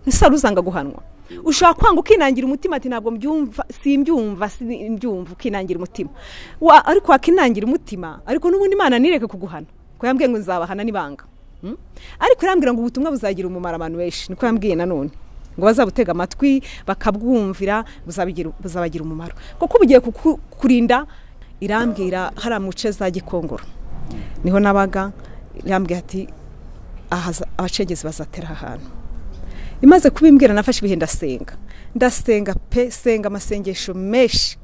Ntisaruzanga guhanwa. Ushobora kwanga ukinangira umutima ati ntabwo mbyumva, simbyumva, simbyumva, ukinangira umutima. Ariko wakinangira umutima, ariko n'ubundi Imana nireke kuguhana. Ko yambwiye ngo nzabahana nibanga. Ariko irambwira ngo ubutumwa buzagira umumaro abantu benshi. Niko yambwiye nanone. Ngo bazabutega amatwi bakabwumvira buzabagira umumaro. Kuko bugiye kukurinda. Irambwira hari amuce za Gikongoro. Niho nabaga, irambwira ati abacengezi bazatera ahantu. Imaze kubimbwira nafashe ibihe ndasenga. Ndasenga pe, senga amasengesho menshi.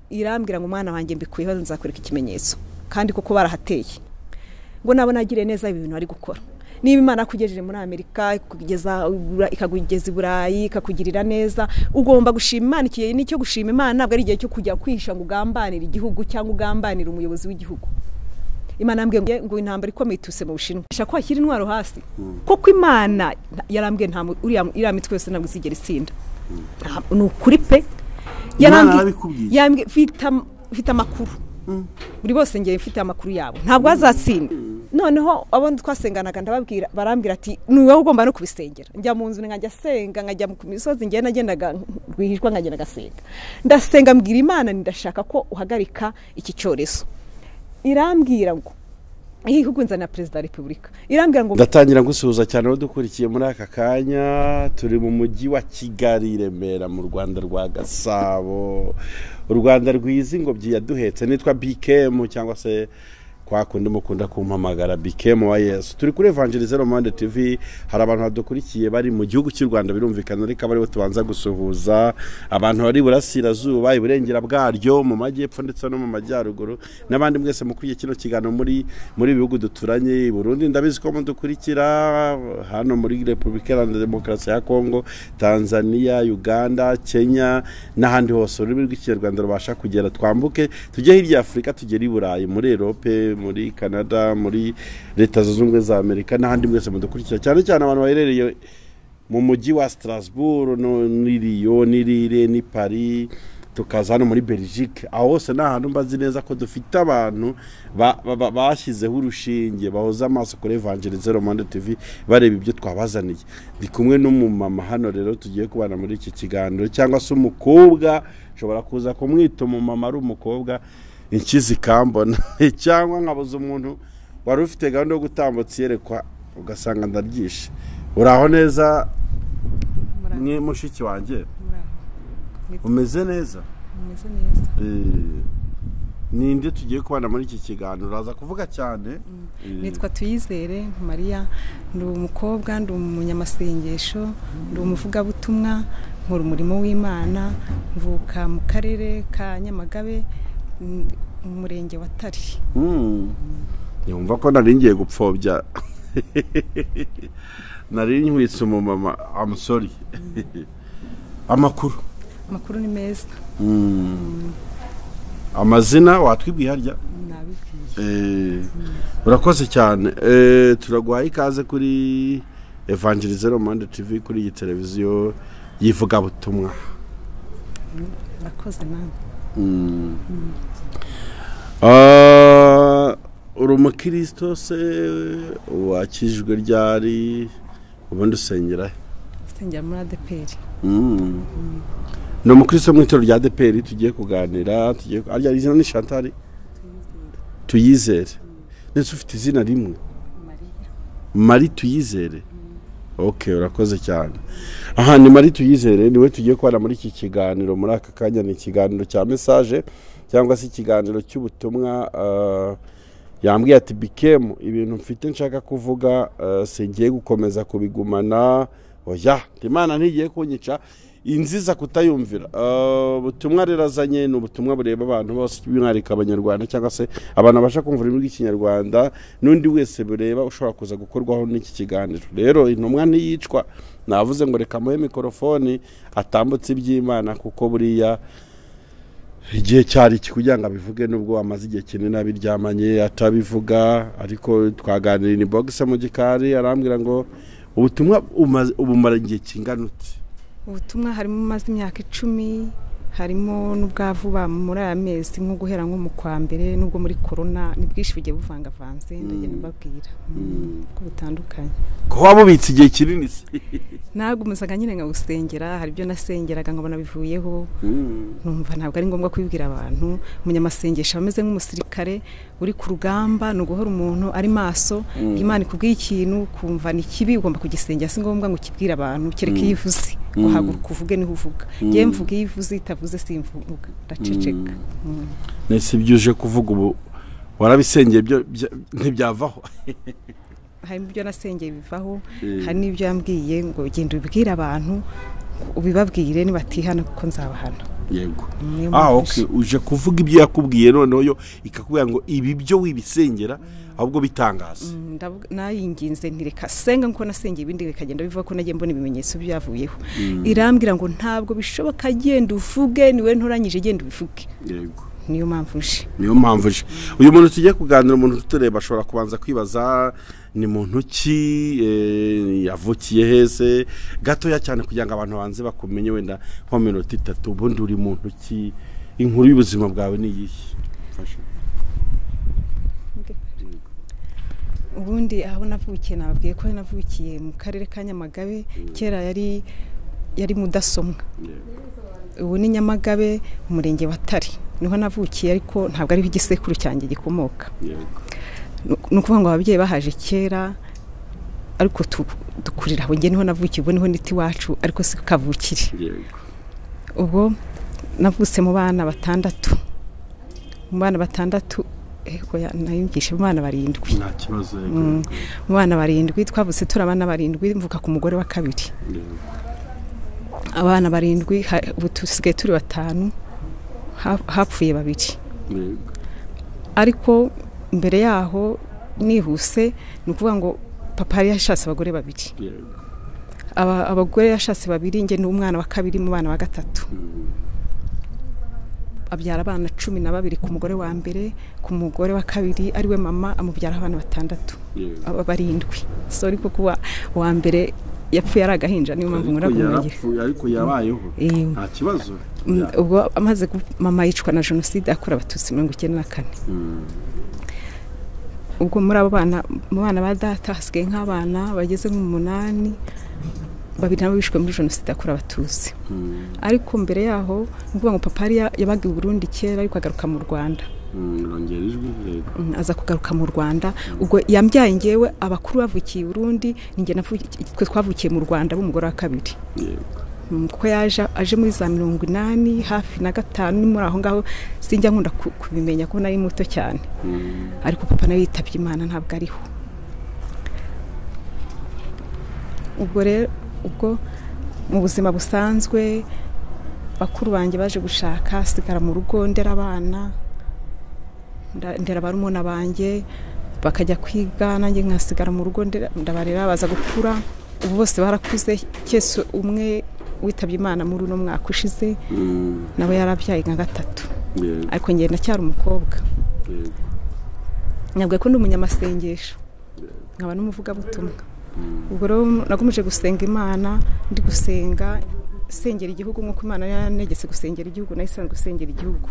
Irambwira ngo mwana wanjye mbikuyeho nzakwereka ikimenyetso. Kandi koko barahateye. Ngo nabona agire neza ibi bintu ari gukora. Niba Imana akugejeje muri Amerika, ikakugeza i Burayi, ikakugirira neza, ugomba gushima Imana. Ikihe nicyo gushima Imana, ntabwo ari igihe cyo kujya kwisha ngo ugambanire igihugu cyangwa ugambanire umuyobozi w'igihugu. Imana yambwiye ngo intambara ikomeye ituse mu Bushinwa. Ishaka kwashyira intwaro hasi. Kuko Imana yarambwiye nta uriya mitwe yose ntabwo izigera itsinda. Ni ukuri pe. Yarambwiye mfite amakuru. Buri bose ngiye mfite amakuru yabo. Ntabwo azatsinda. Noneho abo twasenganaga ndababwira, barambwira ati ni wowe ugomba no kubisengera. Njya mu nzu nkajya senga, nkajya ku misozi ngiye nagendaga rwihishwa nkagenda gasenga. Ndasenga mbwira Imana ndashaka ko uhagarika iki cyorezo. Irambwira ngo igihugu nzana Perezida wa Republika. Irambwira ngo ndatangira gusuhuza cyane abo dukurikiye muri aka kanya. Turi mu mujyi wa Kigali, Remera, mu Rwanda rwa Gasabo, u Rwanda rwiza ingobyi yaduhetse. Nitwa BKM cyangwa se kwa kundi mukunda kumpamagara BKM wa Yesu. Turi kuri Evangelize Romande TV. Hari abantu badukurikiye bari mu gihugu cy'u Rwanda birumvikana, ariko abari bo tubanza gusuhuza abantu bari burasirazuba, iburengera bwaryo, mu majyepfo ndetse no mu majyaruguru, n'abandi mwese mukwiye kino kiganiro muri bihugu duturanye. Burundi ndabizi ko mudukurikira, hano muri Republika Iharanira Demokarasi ya Kongo, Tanzania, Uganda, Kenya n'ahandi hose ururimi rw'Ikinyarwanda rubasha kugera. Twambuke tujye hirya Afurika, tugere i Burayi, muri Europe, muri Canada, muri Leta Zunze Ubumwe za Amerika n'ahandi mwese mudukurikira, cyane cyane abantu baherereye mu mujyi wa Strasbourg, no Lyon, ni Lille, ni Paris, tukaza hano muri Belgique. Aho hose ni ahantu mbazi neza ko dufite abantu bashyizeho urushinge, bahoza amaso kuri Evangelize Romande TV bareba ibyo twabazaniye. Ndi kumwe n'umumama hano rero tugiye kubana muri iki kiganiro, cyangwa se umukobwa, nshobora kuza kumwita umumama ari umukobwa inkizi kambona, cyangwa nkabuza umuntu wari ufite gahunda yo gutambutsa yerekwa ugasanga ndaryishe. Uraho neza mwe mushiki wanjye? Umeze neza? Umeze neza. Ninde tugiye kubana muri iki kiganiro? Uraza kuvuga cyane. Nitwa Tuyizere Maria, ndi umukobwa, ndi umunyamasengesho, ndi umuvugabutumwa, nkora umurimo w'Imana, mvuka mu karere ka Nyamagabe, umurenge wa Tari. Yumva ko nari ngiye gupfobya. Nari nkwitse umumama, I'm sorry. Amakuru. Amakuru ni meza. Amazina watwibwiye harya? Nabibwiye. Urakoze cyane. Turaguhaye ikaze kuri Evangelize Romande TV, kuri iyi televiziyo yivugabutumwa. Urakoze nawe. Uri umukristo se wakijwe ryari? Ubundi usengera? Usengera muri ADEPR. Ni umukristo mu itorero rya ADEPR. Tugiye kuganira, tugiye arya izina ni Chantal Tuyizere. Ndetse ufite izina rimwe Marie Tuyizere. Okay, urakoze cyane. Aha ni Marie Tuyizere, niwe tugiye kubana muri iki kiganiro muri aka kanya. Ni ikiganiro cya message cyangwa se ikiganiro cy'ubutumwa. Yambwiye ati BKM ibintu mfite nshaka kuvuga, singiye gukomeza kubigumana. Oya, Imana ntigiye kunyica inziza kutayumvira. Ubutumwa rero azanye ni ubutumwa bureba abantu bose, by'umwihariko Abanyarwanda cyangwa se abantu babasha kumva ururimi rw'Ikinyarwanda, n'undi wese bureba ushobora kuza gukorwaho n'iki kiganiro. Rero intumwa ntiyicwa, navuze ngo reka muhe mikorofoni atambutse iby'Imana, kuko buriya igihe cyari iki kugira ngo abivuge, nubwo amaze igihe kinini abiryamanye atabivuga. Ariko twaganiriye ni box mu gikari, arambwira ngo ubutumwa ubumara igihe kingana uti? Ubutumwa harimo maze imyaka 10 Harimo n'ubwa vuba muri aya mezi nko guhera nko mu kwa mbere n'ubwo muri corona ni bwinshi bugiye buvangavanze ndagenda mbabwira ko butandukanye. Ko wabubitse igihe kinini se? Nagumizaga nyine nkagusengera, hari ibyo nasengeraga nkabona bivuyeho. Numva ntabwo ari ngombwa kubibwira abantu. Umunyamasengesho ameze nk'umusirikare uri ku rugamba, ni uguhora umuntu ari maso. Imana ikubwiye ikintu kumva ni kibi ugomba kugisengera, si ngombwa ngo ukibwire abantu, kereka iyo ivuze. Guhaguruka uvuge niho uvuga. Ngiye mvuga iyo ivuze, itavuze simvuga, ndaceceka. Nese ibyo uje kuvuga ubu warabisengeye byo ntibyavaho? Hari ibyo nasengeye bivaho, hari n'ibyo yambwiye ngo genda ubibwire abantu, ubibabwire nibatihana kuko nzabahana. Yego. Okay, uje kuvuga ibyo yakubwiye noneho yo ikakubwira ngo ibi byo wibisengera ahubwo bitangaza. Nayinginze ntireka senga nko nasengeye ibindi bikagenda bivuga ko nagiye mbona ibimenyetso byavuyeho. Irambwira ngo ntabwo bishoboka, genda uvuge, niwe ntoranyije, genda ubivuge. Yego. Niyo mpamvu uje. Niyo mpamvu uje. Uyu muntu tugiye kuganira, umuntu tutureba ashobora kubanza kwibaza ni muntu ki, yavukiye hese, gatoya cyane kugira ngo abantu banze bakumenye wenda nko minota 3, ubundi uri muntu ki, inkuru y'ubuzima bwawe ni iyihe? Fasha. Ubundi aho navukiye nababwiye ko navukiye mu karere ka Nyamagabe, kera yari Mudasomwa. Ubu ni Nyamagabe, umurenge wa Tari. Niho navukiye ariko ntabwo ari igisekuru cyanjye gikomoka. Ni ukuvuga ngo ababyeyi bahaje kera ariko dukurira aho, nge niho navukiye, ubu niho niti wacu ariko si kavukire. Ubwo navutse mu bana batandatu. Mu bana batandatu nayumvishe mu bana barindwi. Nta kibazo. Mu bana barindwi twavutse turi abana barindwi, mvuka ku mugore wa kabiri. Abana barindwi ubu tusigaye turi batanu, hapfuye babiri. Ariko mbere yaho nihuse ni ukuvuga ngo papa yari yashatse abagore babiri. Abagore yashatse babiri, nge ni umwana wa kabiri mu bana wa gatatu. Abyara abana 12 ku mugore wa mbere, ku mugore wa kabiri ariwe mama amubyara abana batandatu, aba barindwi. Sorry ko kuba wa mbere yapfuye ari agahinja, niyo mpamvu nkora kumwigira. Ariko yabayeho nta kibazo. Ubwo amaze mama yicwa na jenoside yakorewe Abatutsi 94. Ubwo muri abo bana, mu bana ba data hasigaye nk'abana bageze mu 8, babiri nabo bishwe muri jenoside yakorewe Abatutsi. Ariko mbere yaho ni ukuvuga ngo papa yabaga i Burundi kera ariko agaruka mu Rwanda. Aza kugaruka mu Rwanda. Ubwo yambyaye ngewe, abakuru bavukiye i Burundi, ninjye twe twavukiye mu Rwanda b'umugore wa kabiri. Kuko yaje aje muri za 85 hafi na 5 ni muri aho ngaho, sinjya nkunda kubimenya ko nari muto cyane. Ariko papa nawe yitabye Imana ntabwo ariho. Ubwo rero ubwo mu buzima busanzwe bakuru banjye baje gushaka, sigara mu rugo ndera abana, ndera barumuna banjye bakajya kwiga, nanjye nkasigara mu rugo ndabarera, baza gukura. Ubu bose barakuze, cyese umwe witabye Imana muri uno mwaka ushize nawe yarabyaye nka 3. Ariko ngiye ndacyari umukobwa. Nabwo ko ndi umunyamasengesho nkaba n'umuvugabutumwa. Ubwo rero nakomeje gusenga Imana, ndi gusenga sengera igihugu nk'uko Imana yanegetse gusengera igihugu, nayisanzwe gusengera igihugu.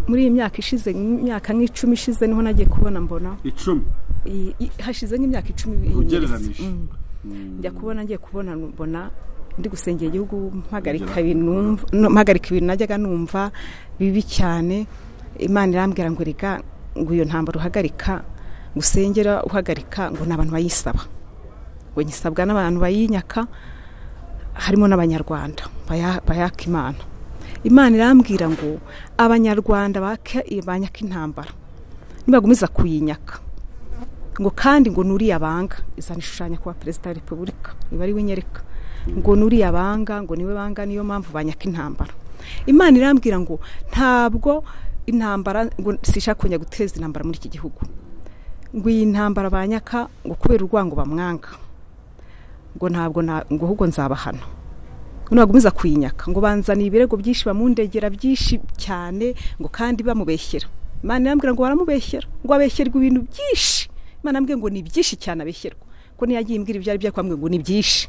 Muri iyi myaka ishize, imyaka nk'icumi ishize, niho nagiye kubona mbona 10 hashize nk'imyaka 10 ugereranije. Njya kubona ngiye kubona mbona ndi gusengera igihugu, mpagarika ibintu mpagarika ibintu najyaga numva bibi cyane. Imana irambwira ngo rega ngo iyo ntambara uhagarika gusengera uhagarika ngo n'abantu bayisaba, ngo nyisabwa n'abantu bayinyaka harimo n'abanyarwanda bayaka Imana. Imana irambwira ngo abanyarwanda banyaka intambara nibagumiza kuyinyaka, ngo kandi ngo nuriya banga izanishushanya kuba perezida wa repubulika, iba ari we nyereka, ngo nuriya banga, ngo niwe banga, niyo mpamvu banyaka intambara. Imana irambwira ngo ntabwo intambara, ngo sishaka kongera guteza intambara muri iki gihugu, ngo iyi ntambara banyaka ngo kubera urwango bamwanga, ngo ntabwo ngo ahubwo nzabahana, ngo nagumiza kuyinyaka, ngo banzaniye ibirego byinshi bamundegera byinshi cyane, ngo kandi bamubeshyera. Imana irambwira ngo baramubeshyera, ngo abeshyerwa ibintu byinshi. Imana irambwira ngo ni byinshi cyane abeshyerwa, ko niyagiye imbwira ibyo ari byo kwambwira ngo ni byinshi.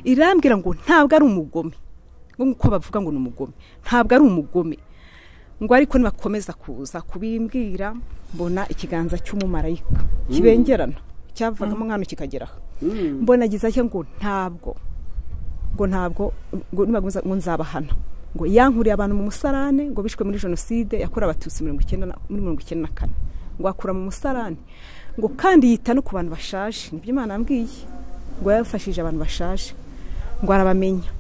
Irambwira ngo ntabwo ari umugome, Ngo nkuko bavuga ngo ni umugome, ntabwo ari umugome. Ngo ariko nibakomeza kuza kubimbwira, mbona ikiganza cy'umumarayika kibengerana cyavagamo nkano kikagera aha. Mbona agize atya ngo ntabwo, ngo ntabwo, ngo nibakomeza ngo nzabahana. Ngo yankuriye abantu mu musarane, ngo bishwe muri jenoside yakorewe Abatutsi muri 94, ngo akura mu musarane, ngo kandi yita no ku bantu bashaje. Nibyo Imana yambwiye, ngo yafashije abantu bashaje, ngo arabamenya.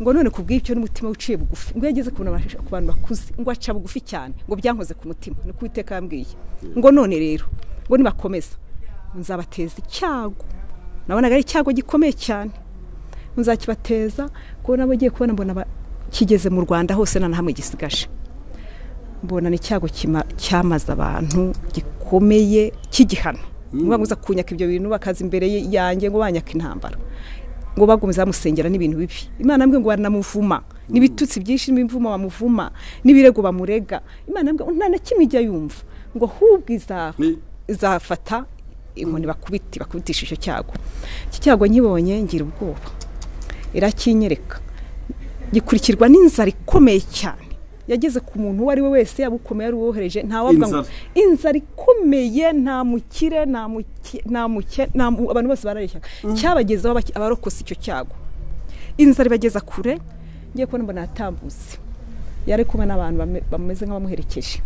Ngo none kubw'ibyo n'umutima uciye bugufi, ngo yageze ku bantu bakuze, ngo aca bugufi cyane, ngo byankoze ku mutima. Niko Uwiteka yambwiye. Ngo none rero ngo nibakomeza nzabateza icyago. Nabonaga ari icyago gikomeye cyane, nzakibateza. Kuko nabo ngiye kubona mbona kigeze mu Rwanda hose nta na hamwe gisigaje. Mbona ni icyago cyamaze abantu gikomeye cy'igihano. Ngo baguza kunyaka ibyo bintu bakaza imbere yanjye ngo banyaka intambara, ngo bagomeza bamusengera n'ibintu bibi. Imana yambwiye ngo baranamuvuma n'ibitutsi byinshi, n'imvumo bamuvuma n'ibirego bamurega. Imana yambwiye nta na kimwe ijya yumva, ngo ahubwo izafata inkoni bakubitisha icyo cyago. Iki cyago nkibonye ngira ubwoba, irakinyereka, gikurikirwa n'inzara ikomeye cyane yageze ku muntu uwo ari we wese, yaba ukomeye ari uwohereje, nta wavuga ngo inzara ikomeye, nta mukire, nta muke, abantu bose barareshya. Cyabagezeho abarokose icyo cyago, inzara ibageza kure. Ngiye kubona mbona atambutse, yari kumwe n'abantu bameze nk'abamuherekeje.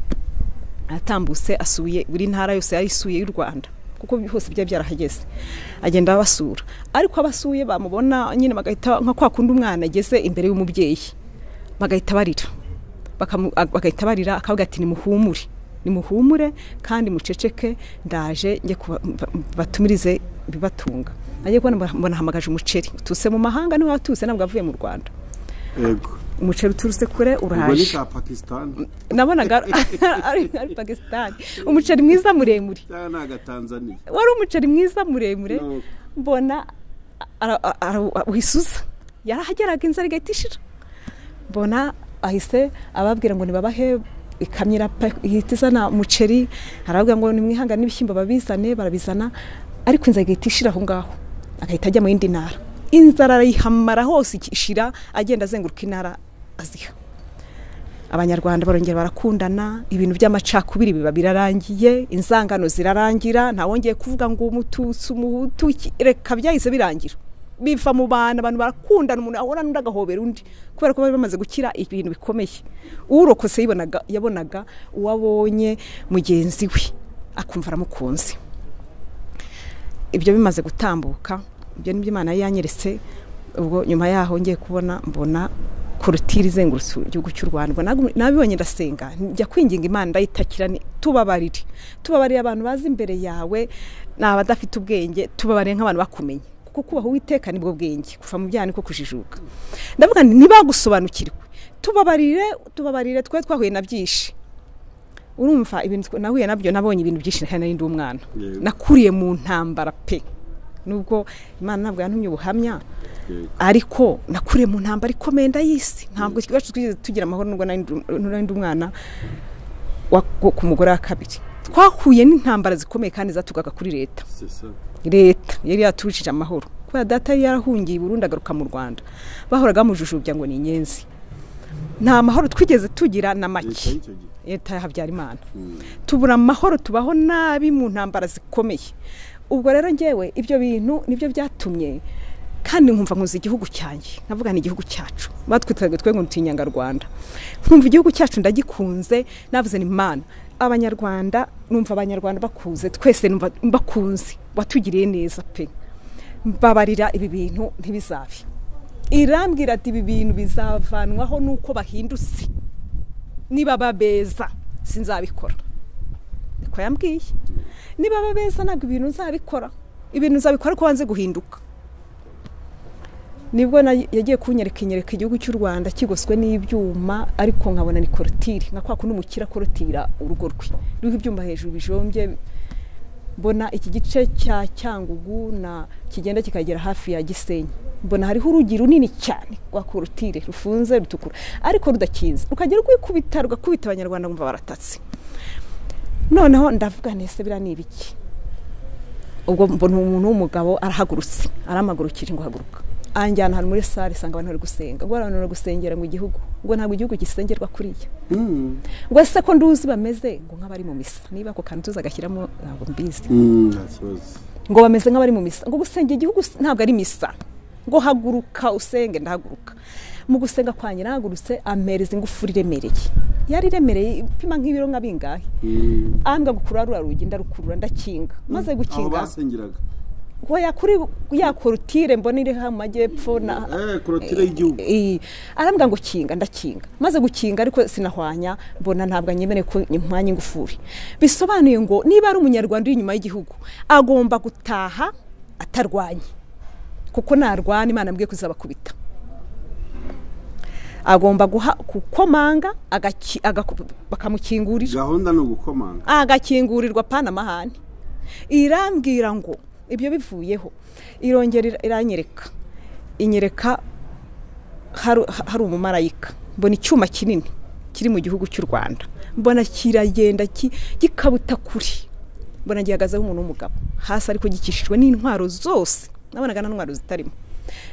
Atambutse asuye buri ntara yose yari isuye y'u Rwanda, kuko hose byari byarahageze, agenda abasura. Ariko abasuye bamubona nyine bagahita nka kwa kundi umwana ageze imbere y'umubyeyi, bagahita barira, bagahita barira, akavuga ati nimuhumure, nimuhumure kandi muceceke, ndaje njye batumirize bibatunga. Agiye kubona mbona hamagaje umuceri utuse mu mahanga, niwe watuse ntabwo avuye mu Rwanda. Yego, umuceri uturutse kure uraje. Ubwo ni Pakistan, nabonaga ari Pakistan. Umuceri mwiza muremure, Tanzania, wari umuceri mwiza muremure. Mbona wisuza yarahageraga inzara igahita ishira. Mbona ahise ababwira ngo nibabahe ikamyo ihita izana umuceri, arababwira ngo nimwihangane n'ibishyimbo babizane, barabizana, ariko inzara igahita ishira aho ngaho, agahita ajya mu yindi ntara. Inzara arayihamara hose ishira, agenda azenguruka intara aziha. Abanyarwanda barongera barakundana, ibintu by'amacakubiri biba birarangiye, inzangano zirarangira, ntawongeye kuvuga ngo umututsi umuhutu, reka byahise birangira, biva mu bantu, abantu barakundana, umuntu ahora n'undi agahobera undi, kubera ko bari bamaze gukira ibintu bikomeye. Urokose yabonaga uwabonye mugenzi we akumva aramukunze. Ibyo bimaze gutambuka, ibyo nibyo Imana yanyeretse. Ubwo nyuma yaho ngiye kubona mbona korotire izengurutse igihugu cy'u Rwanda. Nabibonye ndasenga, njya kwinginga Imana ndayitakira, tubabarire, tubabarire abantu bazi imbere yawe ni abadafite ubwenge, tubabarire nk'abantu bakumenye, kuko kubaho Uwiteka nibwo bwenge, kuva mu byaha niko kujijuka. Ndavuga nti ntibagusobanukirwe, tubabarire, tubabarire, twe twahuye na byinshi. Urumva ibintu nahuye nabyo, nabonye ibintu byinshi kandi nari ndi umwana, nakuriye mu ntambara pe. Nubwo Imana ntabwo yantumye ubuhamya, ariko nakuriye mu ntambara ikomeye ndayisi. Ntabwo iwacu twigeze tugira amahoro nubwo nari ndi umwana ku mugore wa kabiri. Twahuye n'intambara zikomeye kandi zatugaga kuri leta. Leta yari yatubujije amahoro kubera data yari yarahungiye i Burundi agaruka mu Rwanda, bahoraga bamujujubya ngo ni inyenzi. Nta mahoro twigeze tugira na make. Leta ya Habyarimana tubura amahoro, tubaho nabi mu ntambara zikomeye. Ubwo rero ngewe ibyo bintu nibyo byatumye kandi nkumva nkuze igihugu cyanjye, nkavuga ni igihugu cyacu, batwitaga twe ngo ntinyanga Rwanda. Nkumva igihugu cyacu ndagikunze, navuze ni Imana, Abanyarwanda, numva Abanyarwanda bakuze twese, numva bakunze, watugiriye neza pe, mbabarira ibi bintu ntibizabe. Irambwira ati ibi bintu bizavanwaho nuko bahindutse, niba babeza sinzabikora. Niko yambwiye, niba babeza ntabwo ibintu nzabikora, ibintu nzabikora ariko banze guhinduka. Nibwo yagiye kunyereka inyereka igihugu cy'u Rwanda kigoswe n'ibyuma, ariko nkabona ni korotire, nka kwa kundi umukira korotira urugo rwe ruriho ibyuma hejuru bijombye. Mbona iki gice cya Cyangugu na kigenda kikagera hafi ya Gisenyi, mbona hariho urugi runini cyane rwa korotire rufunze rutukura ariko rudakinze, rukagera rwikubita rugakubita Abanyarwanda bumva baratatse. Noneho ndavuga nese bira ni ibiki? Ubwo mbona umuntu w'umugabo arahagurutse, aramagurukije ngo haguruka. Anjyana ahantu muri sale sanga abantu bari gusenga, ngo abantu bari gusengera ngo igihugu, ngo ntabwo igihugu gisengerwa kuriya. Ngo ese ko nduzi bameze ngo nk'abari mu misa, niba ako kantu tuza agashyiramo ntabwo mbizi. Ngo bameze nk'abari mu misa, ngo gusenga igihugu ntabwo ari misa, ngo haguruka usenge. Ndahaguruka mu gusenga kwanjye, nahagurutse ampereza ingufuri iremereye, yari iremereye ipima nk'ibiro nka bingahe. Ambwa gukurura rura rugi, ndarukurura ndakinga. Maze gukinga aho basengeraga hoya kuri ya korutire mbona iri ha majyepfo na korutire y'igihugu. Arambwa ngo kinga, ndakinga. Maze gukinga ariko sinahwanya, mbona ntabwo anyemere ko impwanya ingufuri. Bisobanuye ngo niba ari umunyarwanda uri inyuma y'igihugu agomba gutaha atarwanye, kuko narwana Imana ambwiye kuzabakubita. Agomba gukomanga bakamukingurira. Gahunda ni ugukomanga, agakingurirwa pana amahane. Irambwira ngo ibyo bivuyeho, irongera iranyereka, inyereka hari umumarayika. Mbona icyuma kinini kiri mu gihugu cy'u Rwanda, mbona kiragenda gikabuta kuri, mbona gihagazeho umuntu w'umugabo hasi, ariko gikishijwe n'intwaro zose, nabonaga nta ntwaro zitarimo.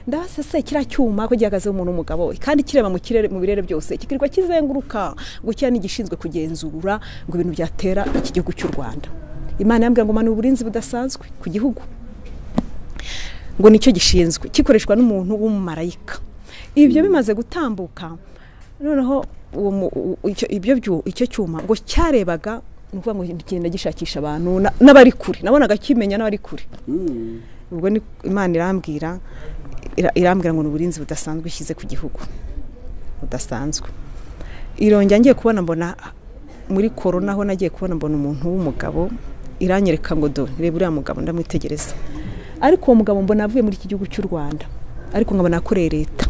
Ndabase kiriya cyuma ko gihagazeho umuntu w'umugabo kandi kireba mu kirere mu birere byose, kikirirwa kizenguruka, ngo kiriya ni igishinzwe kugenzura ngo ibintu byatera iki gihugu cy'u Rwanda. Imana yambwira ngo manura uburinzi budasanzwe ku gihugu, ngo nicyo gishinzwe kikoreshwa n'umuntu w'umumarayika. Ibyo bimaze gutambuka, noneho icyo cyuma ngo cyarebaga, ni ukuvuga ngo kigenda gishakisha abantu n'abari kure, nabonaga kimenya n'abari kure. Ubwo ni Imana irambwira ngo ni uburinzi budasanzwe ishyize ku gihugu budasanzwe. Irongera ngiye kubona mbona muri corona ho nagiye kubona mbona umuntu w'umugabo, iranyereka ngo do reba uriya mugabo, ndamwitegereza. Ariko uwo mugabo mbona avuye muri iki gihugu cy'u Rwanda, ariko nkabona akoreye leta,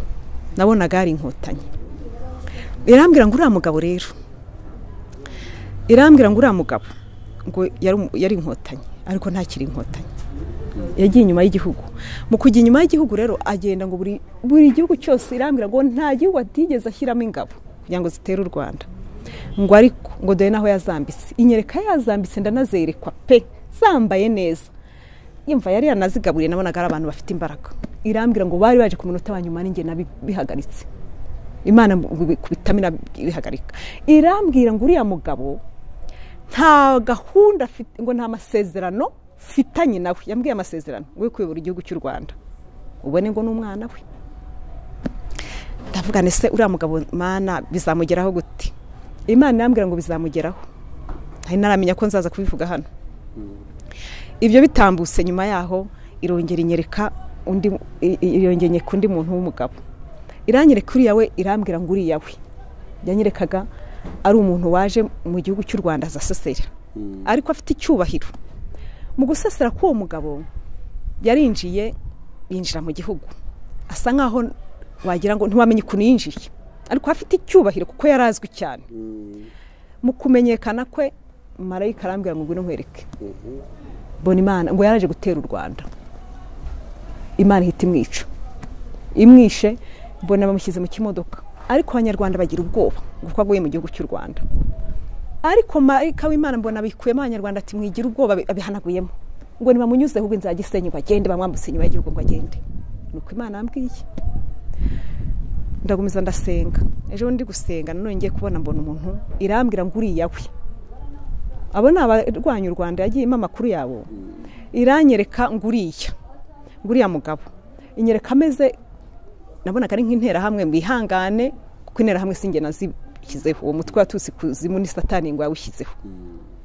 nabonaga ari inkotanyi. Irambwira ngo uriya mugabo rero, irambwira ngo uriya mugabo ngo yari inkotanyi, ariko ntakiri inkotanyi, yagiye inyuma y'igihugu. Mu kujya inyuma y'igihugu rero agenda ngo buri gihugu cyose, irambwira ngo nta gihugu atigeze ashyiramo ingabo kugira ngo zitere u Rwanda, ngo ariko ngo dore naho yazambitse. Inyereka yazambitse ndanazerekwa pe, zambaye neza, yumva yari yanazigaburiye, nabonaga ari abantu bafite imbaraga. Irambwira ngo bari baje ku munota wa nyuma ninjye nabihagaritse, Imana kubitamina bihagarika. Irambwira ngo uriya mugabo nta gahunda afite, ngo nta masezerano fitanye nawe. Yambwiye amasezerano ngo kuyobora igihugu cy'u Rwanda, ubone ngo n'umwana we. Ndavuga nese uriya mugabo Mana bizamugeraho gute? Imana irambwira ngo bizamugeraho, hari naramenya ko nzaza kubivuga hano. Ibyo bitambutse nyuma yaho irongera inyereka undi, irongera undi muntu w'umugabo. Iranyereka uriya we, irambwira ngo uriya we yanyerekaga ari umuntu waje mu gihugu cy'u Rwanda azasesera, ariko afite icyubahiro. Mu gusesera k'uwo mugabo yarinjiye, yinjira mu gihugu asa nkaho wagira ngo ntiwamenye ukuntu yinjiye, ariko afite icyubahiro kuko yarazwi cyane. Mu kumenyekana kwe marayika arambwira ngo ngwino nkwereke. Mbona Imana ngo yaraje gutera u Rwanda, Imana ihita imwica, imwishe. Mbona bamushyize mu kimodoka, ariko abanyarwanda bagira ubwoba kuko aguye mu gihugu cy'u Rwanda. Ariko marayika w'Imana mbona abikuyemo abanyarwanda ati mwigira ubwoba, abihanaguyemo, ngo nibamunyuze ahubwo inzira ngo agende, bamwambutse inyuma y'igihugu ngo agende. Nuko Imana yambwiye, ndagumiza ndasenga. Ejo ndi gusenga nanone ngiye kubona mbona umuntu, irambwira ngo uriya we, abo ni abarwanya u Rwanda, yagiyemo amakuru yabo. Iranyereka ngo uriya mugabo, inyereka ameze, nabonaga ari nk'interahamwe, mwihangane kuko interahamwe sinjye nazishyizeho, uwo mutwe watutse kuzimu ni Satani ngo yawushyizeho.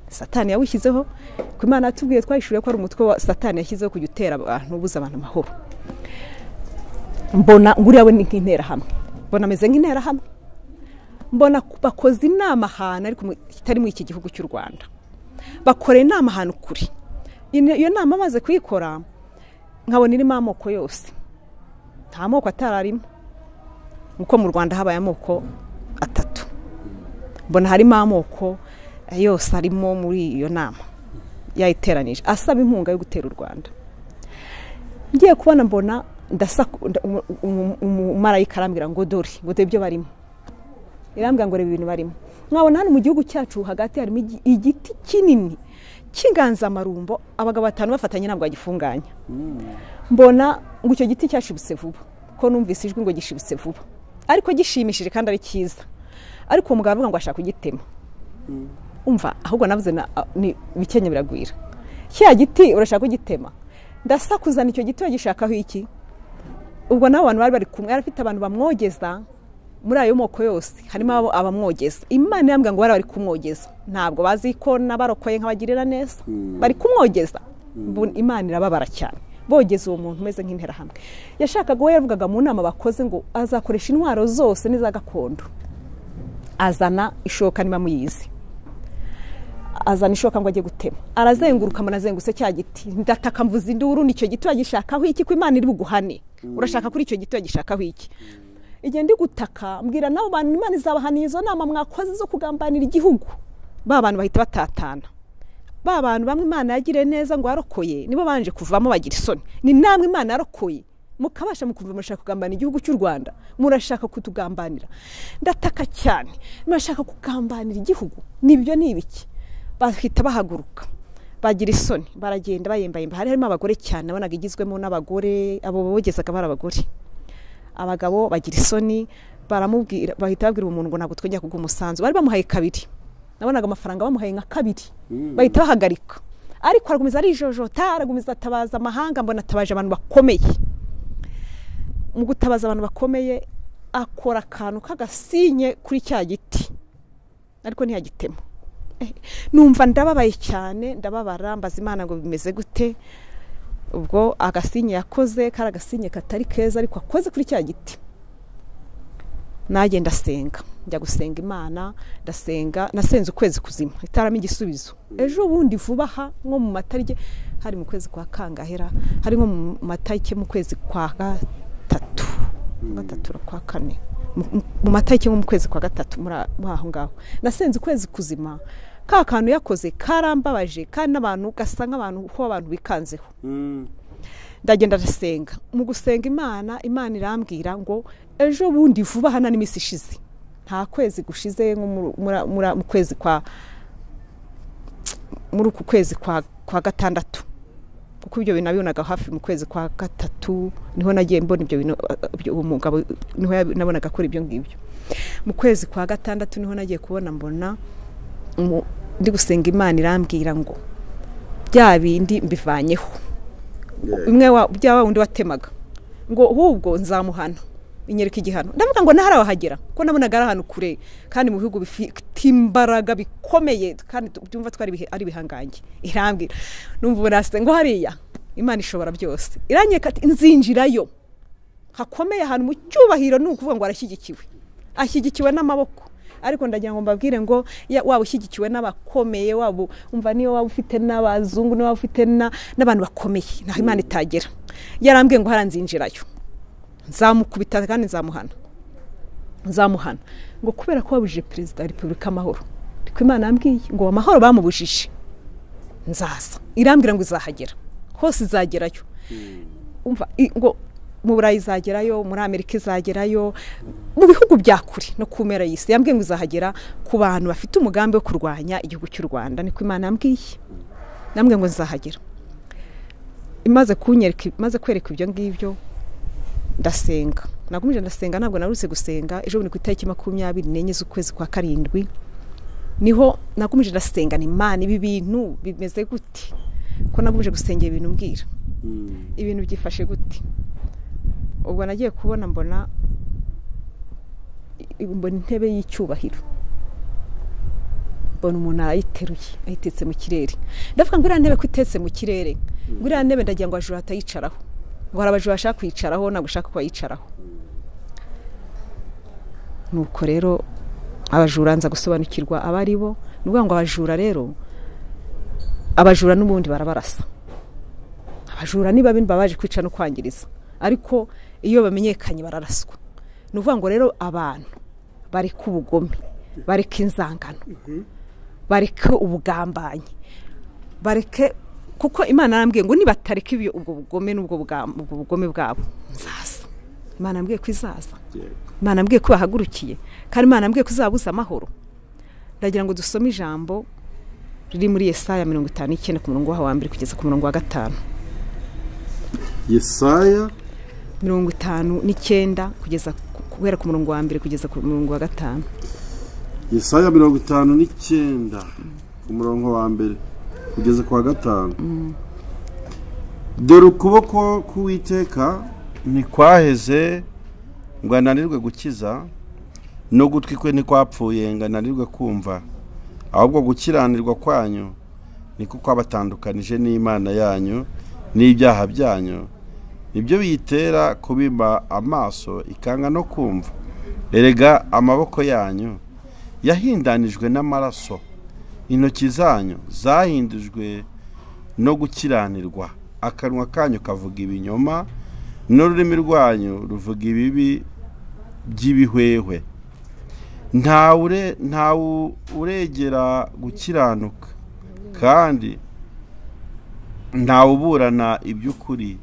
Satani yawushyizeho, ku Imana yatubwiye twayishuriye ko ari umutwe wa Satani yashyizeho kujya utera abantu, ubuza abantu amahoro. Mbona ngo uriya we ni nk'interahamwe, mbona ameze nk'interahamwe. Mbona bakoze inama ahantu ariko itari muri iki gihugu cy'u Rwanda, bakora inama ahantu kure. Iyo nama amaze kuyikora nkabona irimo amoko yose, nta moko atararimo, nkuko mu Rwanda habaye amoko atatu. Mbona harimo amoko yose arimo muri iyo nama yayiteranije, asaba inkunga yo gutera u Rwanda. Ngiye kubona mbona umumarayika arambwira ngo dore, ngo dore ibyo barimo. Irambwira ngo reba ibintu barimo. Nkabona hano mu gihugu cyacu hagati harimo igiti kinini cy'inganzamarumbo, abagabo batanu bafatanye ntabwo bagifunganya. Mbona ngo icyo giti cyashibutse vuba, Ko numvise ijwi ngo gishibutse vuba, ariko gishimishije kandi ari cyiza. Ariko uwo mugabo avuga ngo ashaka kugitema. Umva ahubwo navuze ni bikenya biragwira. Cya giti urashaka kugitema, ndasakuzana icyo giti bagishakaho iki? Ubwo nabo abantu bari bari kumwe, yari afite abantu bamwogeza muri ayo moko yose, harimo abo abamwogeza. Imana yambwira ngo bari kumwogeza, ntabwo bazi ko nabarokoye nk'abagirira neza, bari kumwogeza. Imana irababara cyane bogeza uwo muntu umeze nk'interahamwe. Yashakaga we yavugaga mu nama bakoze ngo azakoresha intwaro zose n'iza gakondo. Azana ishoka niba muyizi, azana ishoka ngo ajye gutema, arazenguruka munazengutse cya giti. Ndataka mvuza induru, nicyo giti bagishakaho iki? Ko Imana iri buguhane, urashaka kuri icyo giti bagishakaho iki? Igihe ndi gutaka mbwira nabo bantu Imana izabahaniye izo nama mwakoze zo kugambanira igihugu. Ba bantu bahita batatana. Ba bantu bamwe Imana yagiriye neza ngo arokoye nibo banje kuvamo bagira isoni. Ni namwe Imana yarokoye mukabasha mukumva murashaka kugambanira igihugu cy'u Rwanda, murashaka kutugambanira. Ndataka cyane, murashaka kugambanira igihugu, nibyo ni ibiki? Bahita bahaguruka bagira isoni, baragenda bayembayemba. Hari harimo abagore cyane, nabonaga igizwemo n'abagore, abo bogezaga bari abagore. Abagabo bagira isoni, baramubwira, bahita babwira umuntu ngo ntabwo twongera kuguha umusanzu. Bari bamuhaye kabiri, nabonaga amafaranga bamuhaye nka kabiri, bahita bahagarika. Ariko aragumiza arijojota, aragumiza atabaza amahanga, mbona atabaje abantu bakomeye. Mu gutabaza abantu bakomeye akora akantu k'agasinye kuri cya giti, ariko ntiyagitema. Numva ndababaye cyane, ndababara, mbaza Imana ngo bimeze gute. Ubwo agasinye yakoze kari agasinye katari keza, ariko akoze kuri cya giti. Najye ndasenga, njya gusenga Imana, ndasenga, nasenze ukwezi kuzima itaramo igisubizo. Ejo bundi vuba aha nko mu matariki, hari mu kwezi kwa kangahera, hari nko mu matariki mu kwezi kwa gatatu, gatatu kwa kane, mu matariki nko mu kwezi kwa gatatu, muri aho ngaho nasenze ukwezi kuzima. Ka kantu yakoze karambabaje, kandi n'abantu gasa nk'abantu ko abantu bikanzeho. Ndagenda ndasenga. Mu gusenga Imana, Imana irambwira ngo ejo bundi vuba hana n'imisi ishize, nta kwezi gushize, nko mu kwezi kwa muri uku kwezi kwa gatandatu, kuko ibyo bintu nabibonaga hafi mu kwezi kwa gatatu, niho nagiye mbona ibyo bintu. Uwo mugabo niho nabonaga akora ibyo ngibyo. Mu kwezi kwa gatandatu niho nagiye kubona, mbona ndi gusenga Imana irambwira ngo bya bindi mbivanyeho, umwe bya wundi watemaga, ngo ahubwo nzamuhana, inyereka igihano. Ndavuga ngo nahara wahagera, ko nabonaga ari ahantu kure kandi mu bihugu bifite imbaraga bikomeye, kandi byumva twari ari bihangange. Irambwira, numva burase ngo hariya Imana ishobora byose. Iranyeka ati nzinjirayo hakomeye, ahantu mu cyubahiro, ni ukuvuga ngo arashyigikiwe, ashyigikiwe n'amaboko. Ariko ndagira ngo mbabwire ngo waba ushyigikiwe n'abakomeye, waba umva niyo waba ufite n'abazungu, niyo waba ufite n'abantu bakomeye, naho Imana itagera. Yarambwiye ngo haranzinjirayo, nzamukubita kandi nzamuhana, nzamuhana ngo kubera ko wabujije perezida wa Repubulika amahoro. Ariko Imana yambwiye ngo amahoro bamubujije nzaza. Irambwira ngo izahagera hose, izagerayo. Umva ngo mu Burayi izagerayo, muri Amerika izagerayo, mu bihugu bya kure no ku mpera y'isi. Yambwiye ngo izahagera ku bantu bafite umugambi wo kurwanya igihugu cy'u Rwanda, niko Imana yambwiye. Yambwiye ngo nzahagera. Imaze kunyereka, imaze kwereka ibyo ngibyo, ndasenga. Nagumije ndasenga, ntabwo narutse gusenga. Ejo bundi ku itariki 24 z'ukwezi kwa karindwi niho nagumije ndasenga, ni Imana ibi bintu bimeze gute? Ko nagumije gusengera ibintu mbwira ibintu byifashe gute? Ubwo nagiye kubona mbona intebe y'icyubahiro, mbona umuntu arayiteruye ayitetse mu kirere. Ndavuga ngo iriya ntebe ko itetse mu kirere, ngo iriya ntebe ndagira ngo ajura atayicaraho, ngo hari abajura bashaka kuyicaraho, ntabwo ushaka ko bayicaraho. Nuko rero abajura nza gusobanukirwa aba ari bo. Ni ukuvuga ngo abajura rero, abajura n'ubundi barabarasa. Abajura niba baje kwica no kwangiriza, ariko iyo bamenyekanye bararaswa. Ni ukuvuga ngo rero abantu bareka ubugome, bareka inzangano, bareke ubugambanyi, bareke, kuko Imana yarambwiye ngo nibatareka ibyo ubwo bugome n'ubwo bugome bwabo nzaza. Imana yambwiye ko izaza, Imana yambwiye ko bahagurukiye, kandi Imana yambwiye ko izabuza amahoro. Ndagira ngo dusome ijambo riri muri Yesaya 59 ku murongo wa mbere kugeza ku murongo wa 5. Yesaya 59 kugeza guhera ku murongo wa 1 kugeza ku murongo wa 5. Yesaya 59 ku murongo wa 1 kugeza ku wa 5. Dore ukuboko k'Uwiteka ntikwaheze ngo ananirwe gukiza, no gutwi kwe ntikwapfuye ngo ananirwe kumva, ahubwo gukiranirwa kwanyu niko kwabatandukanije n'Imana yanyu n'ibyaha byanyu nibyo biyitera kubima amaso ikanga no kumva. Erega amaboko yanyu yahindanijwe n'amaraso, intoki zanyu zahindujwe no gukiranirwa, akanwa kanyu kavuga ibinyoma n'ururimi rwanyu ruvuga ibibi by'ibihwehwe. Ntawe uregera gukiranuka, kandi ntawe uburana iby'ukuri,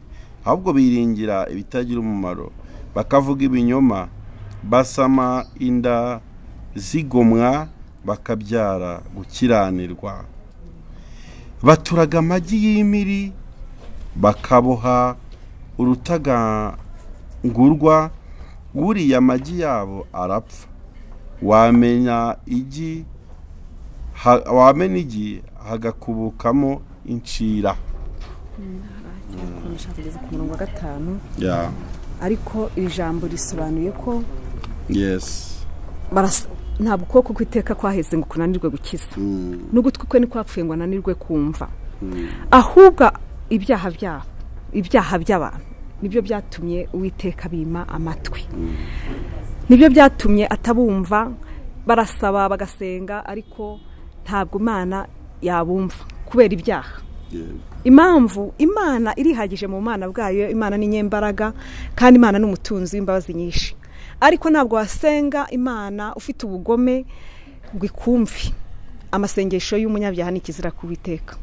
ahubwo biringira ibitagira umumaro, bakavuga ibinyoma, basama inda zigomwa, bakabyara gukiranirwa. Baturaga amagi y'imiri, bakaboha urutagangurwa, uriya amagi yabo arapfa. Wamena igi hagakubukamo incira. Kugeza ku murongo wa 5. Ariko iri jambo risobanuye ko ntabwo ukuboko kw'Iteka kwaheze ngo kunanirwe gukiza, n'ugutwi kwe ntikwapfuye ngo ananirwe kumva, ahubwo ibyaha byabo, ibyaha by'abantu nibyo byatumye Uwiteka bima amatwi, nibyo byatumye atabumva. Barasaba bagasenga, ariko ntabwo Imana yabumva kubera ibyaha. Impamvu Imana irihagije mu Mana bwayo, Imana ni nyembaraga kandi Imana ni umutunzi w'imbabazi nyinshi, ariko ntabwo wasenga Imana ufite ubugome ngo ikumve. Amasengesho y'umunyabyaha ni ikizira ku Uwiteka.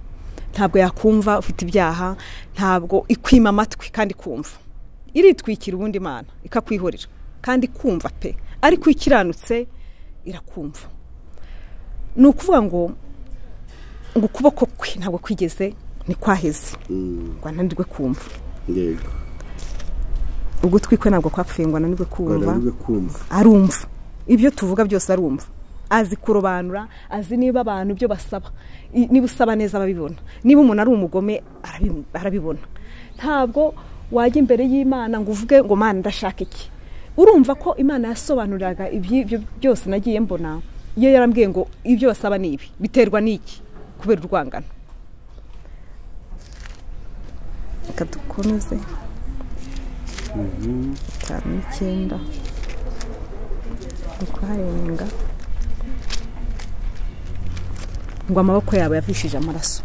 Ntabwo yakumva ufite ibyaha, ntabwo ikwima amatwi kandi kumva. Iritwikira ubundi Imana ikakwihorera kandi kumva pe, ariko ikiranutse irakumva. Ni ukuvuga ngo ukuboko kwe ntabwo kwigeze ntikwaheze ngo ananirwe kumva. Yego. Ugutwi kwe ntabwo kwapfuye ngo ananirwe kumva. Arumva ibyo tuvuga byose, arumva, azi kurobanura, azi niba abantu ibyo basaba, niba usaba neza ababibona, niba umuntu ari umugome arabibona. Ntabwo wajya imbere y'Imana ngo uvuge ngo Mana ndashaka iki. Urumva ko Imana yasobanuriraga ibyo byose nagiye mbona, iyo yarambwiye ngo ibyo basaba ni ibi, biterwa n'iki? Kubera urwangano. Reka dukomeze. 59 ukuharenga ngo amaboko yabo yavishije amaraso.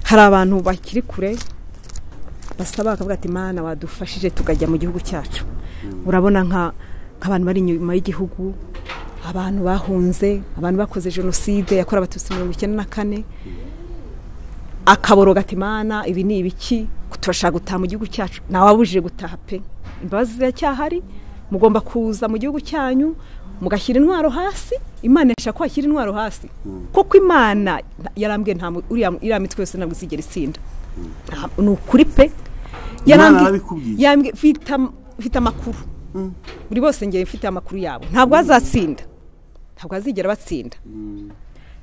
Hari abantu bakiri kure basaba bakavuga ati Mana wadufashije tukajya mu gihugu cyacu. Urabona nk'abantu bari inyuma y'igihugu, abantu bahunze, abantu bakoze jenoside yakorewe Abatutsi 94, akaboroga ati Mana ibi ni ibiki, turashaka gutaha mu gihugu cyacu. Ntawabujije gutaha pe, imbabazi ziracyahari, mugomba kuza mu gihugu cyanyu mugashyira intwaro hasi. Imana ishaka ko washyira intwaro hasi, kuko Imana yarambwiye nta uriya mitwe yose ntabwo izigera itsinda. Ni ukuri pe, yarambwiye mfite amakuru buri bose, ngiye mfite amakuru yabo, ntabwo bazatsinda, ntabwo bazigera batsinda,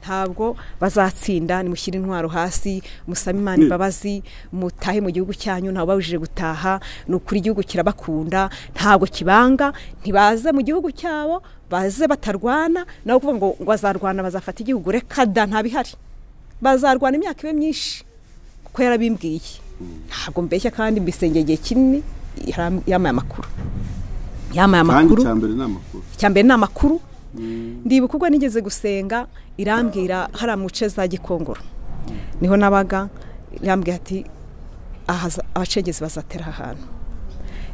ntabwo bazatsinda. Nimushyire intwaro hasi, musabe Imana imbabazi, mutahe mu gihugu cyanyu. Ntabwo babujije gutaha, ni ukuri igihugu kirabakunda, ntabwo kibanga. Ntibaze mu gihugu cyabo, baze batarwana, naho kuvuga ngo bazarwana bazafata igihugu, reka da, ntabihari. Bazarwana imyaka ibe myinshi, kuko yarabimbwiye. Ntabwo mbeshya kandi mbisengeye igihe kinini, yamaye amakuru. Yamaye amakuru. Icya mbere ni amakuru. Ndibuka ubwo nigeze gusenga, irambwira hari muce za Gikongoro niho nabaga, irambwira ati abacengezi bazatera ahantu.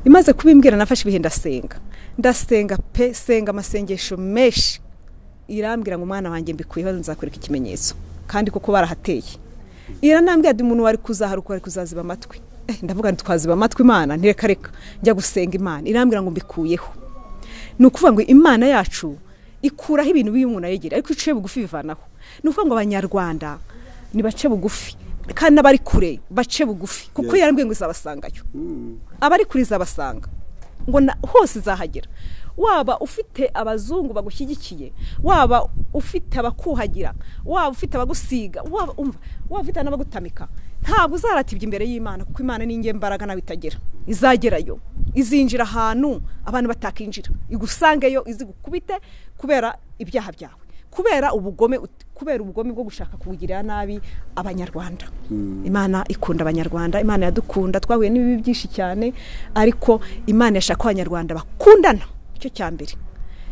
Imaze kubimbwira nafashe ibihe ndasenga, ndasenga pe, senga amasengesho menshi. Irambwira ngo umwana wanjye mbikuyeho nzakwereka ikimenyetso, kandi koko barahateye. Iranambwira ati umuntu wari kuzaharuka wari kuzaziba amatwi. Ndavuga nti twaziba amatwi Imana, ntireka reka njya gusenga Imana. Irambwira ngo mbikuyeho. Ni ukuvuga ngo Imana yacu ikuraho ibintu bibi umuntu ayegera, ariko iciye bugufi bivanaho. Ni ukuvuga ngo Abanyarwanda ni bace bugufi, kandi n'abari kure bace bugufi, kuko yarambwiye ngo izabasangayo. Abari kure izabasanga, ngo hose izahagera. Waba ufite abazungu bagushyigikiye, waba ufite abakuhagira, waba ufite abagusiga, waba ufite n'abagutamika, ntabwo uzaratibya imbere y'Imana, kuko Imana ni ingembaraga nawe itagera. Izagerayo, izinjira ahantu abantu batakinjira, igusangeyo, izigukubite kubera ibyaha byawe, kubera ubugome, kubera ubugome bwo gushaka kubugirira nabi Abanyarwanda. Imana ikunda Abanyarwanda, Imana yadukunda, twahuye n'ibibi byinshi cyane, ariko Imana yashaka ko Abanyarwanda bakundana, icyo cya mbere,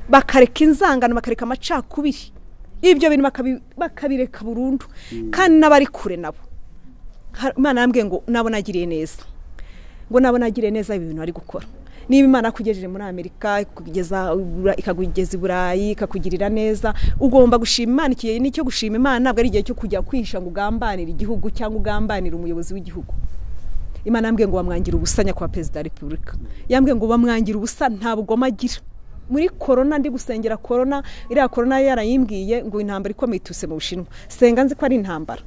bakareka inzangano, bakareka amacakubiri, ibyo bintu bakabireka burundu. Kandi n'abari kure nabo Imana yambwiye ngo nabo nagiriye neza, ngo nabo nagiriye neza ibi bintu bari gukora. Niba Imana akugejeje muri Amerika, ikakugeza i Burayi, ikakugirira neza, ugomba gushima Imana. Igihe nicyo gushima Imana, ntabwo ari igihe cyo kujya kwihisha ngo ugambanire igihugu cyangwa ugambanire umuyobozi w'igihugu. Imana yambwiye ngo bamwangira ubusa nyakubahwa Perezida wa Repubulika, yambwiye ngo bamwangira ubusa, nta bugome agira. Muri korona ndi gusengera korona, iriya korona yarayimbwiye ngo intambara ikomeye ituse mu Bushinwa, senga nzi ko ari intambara.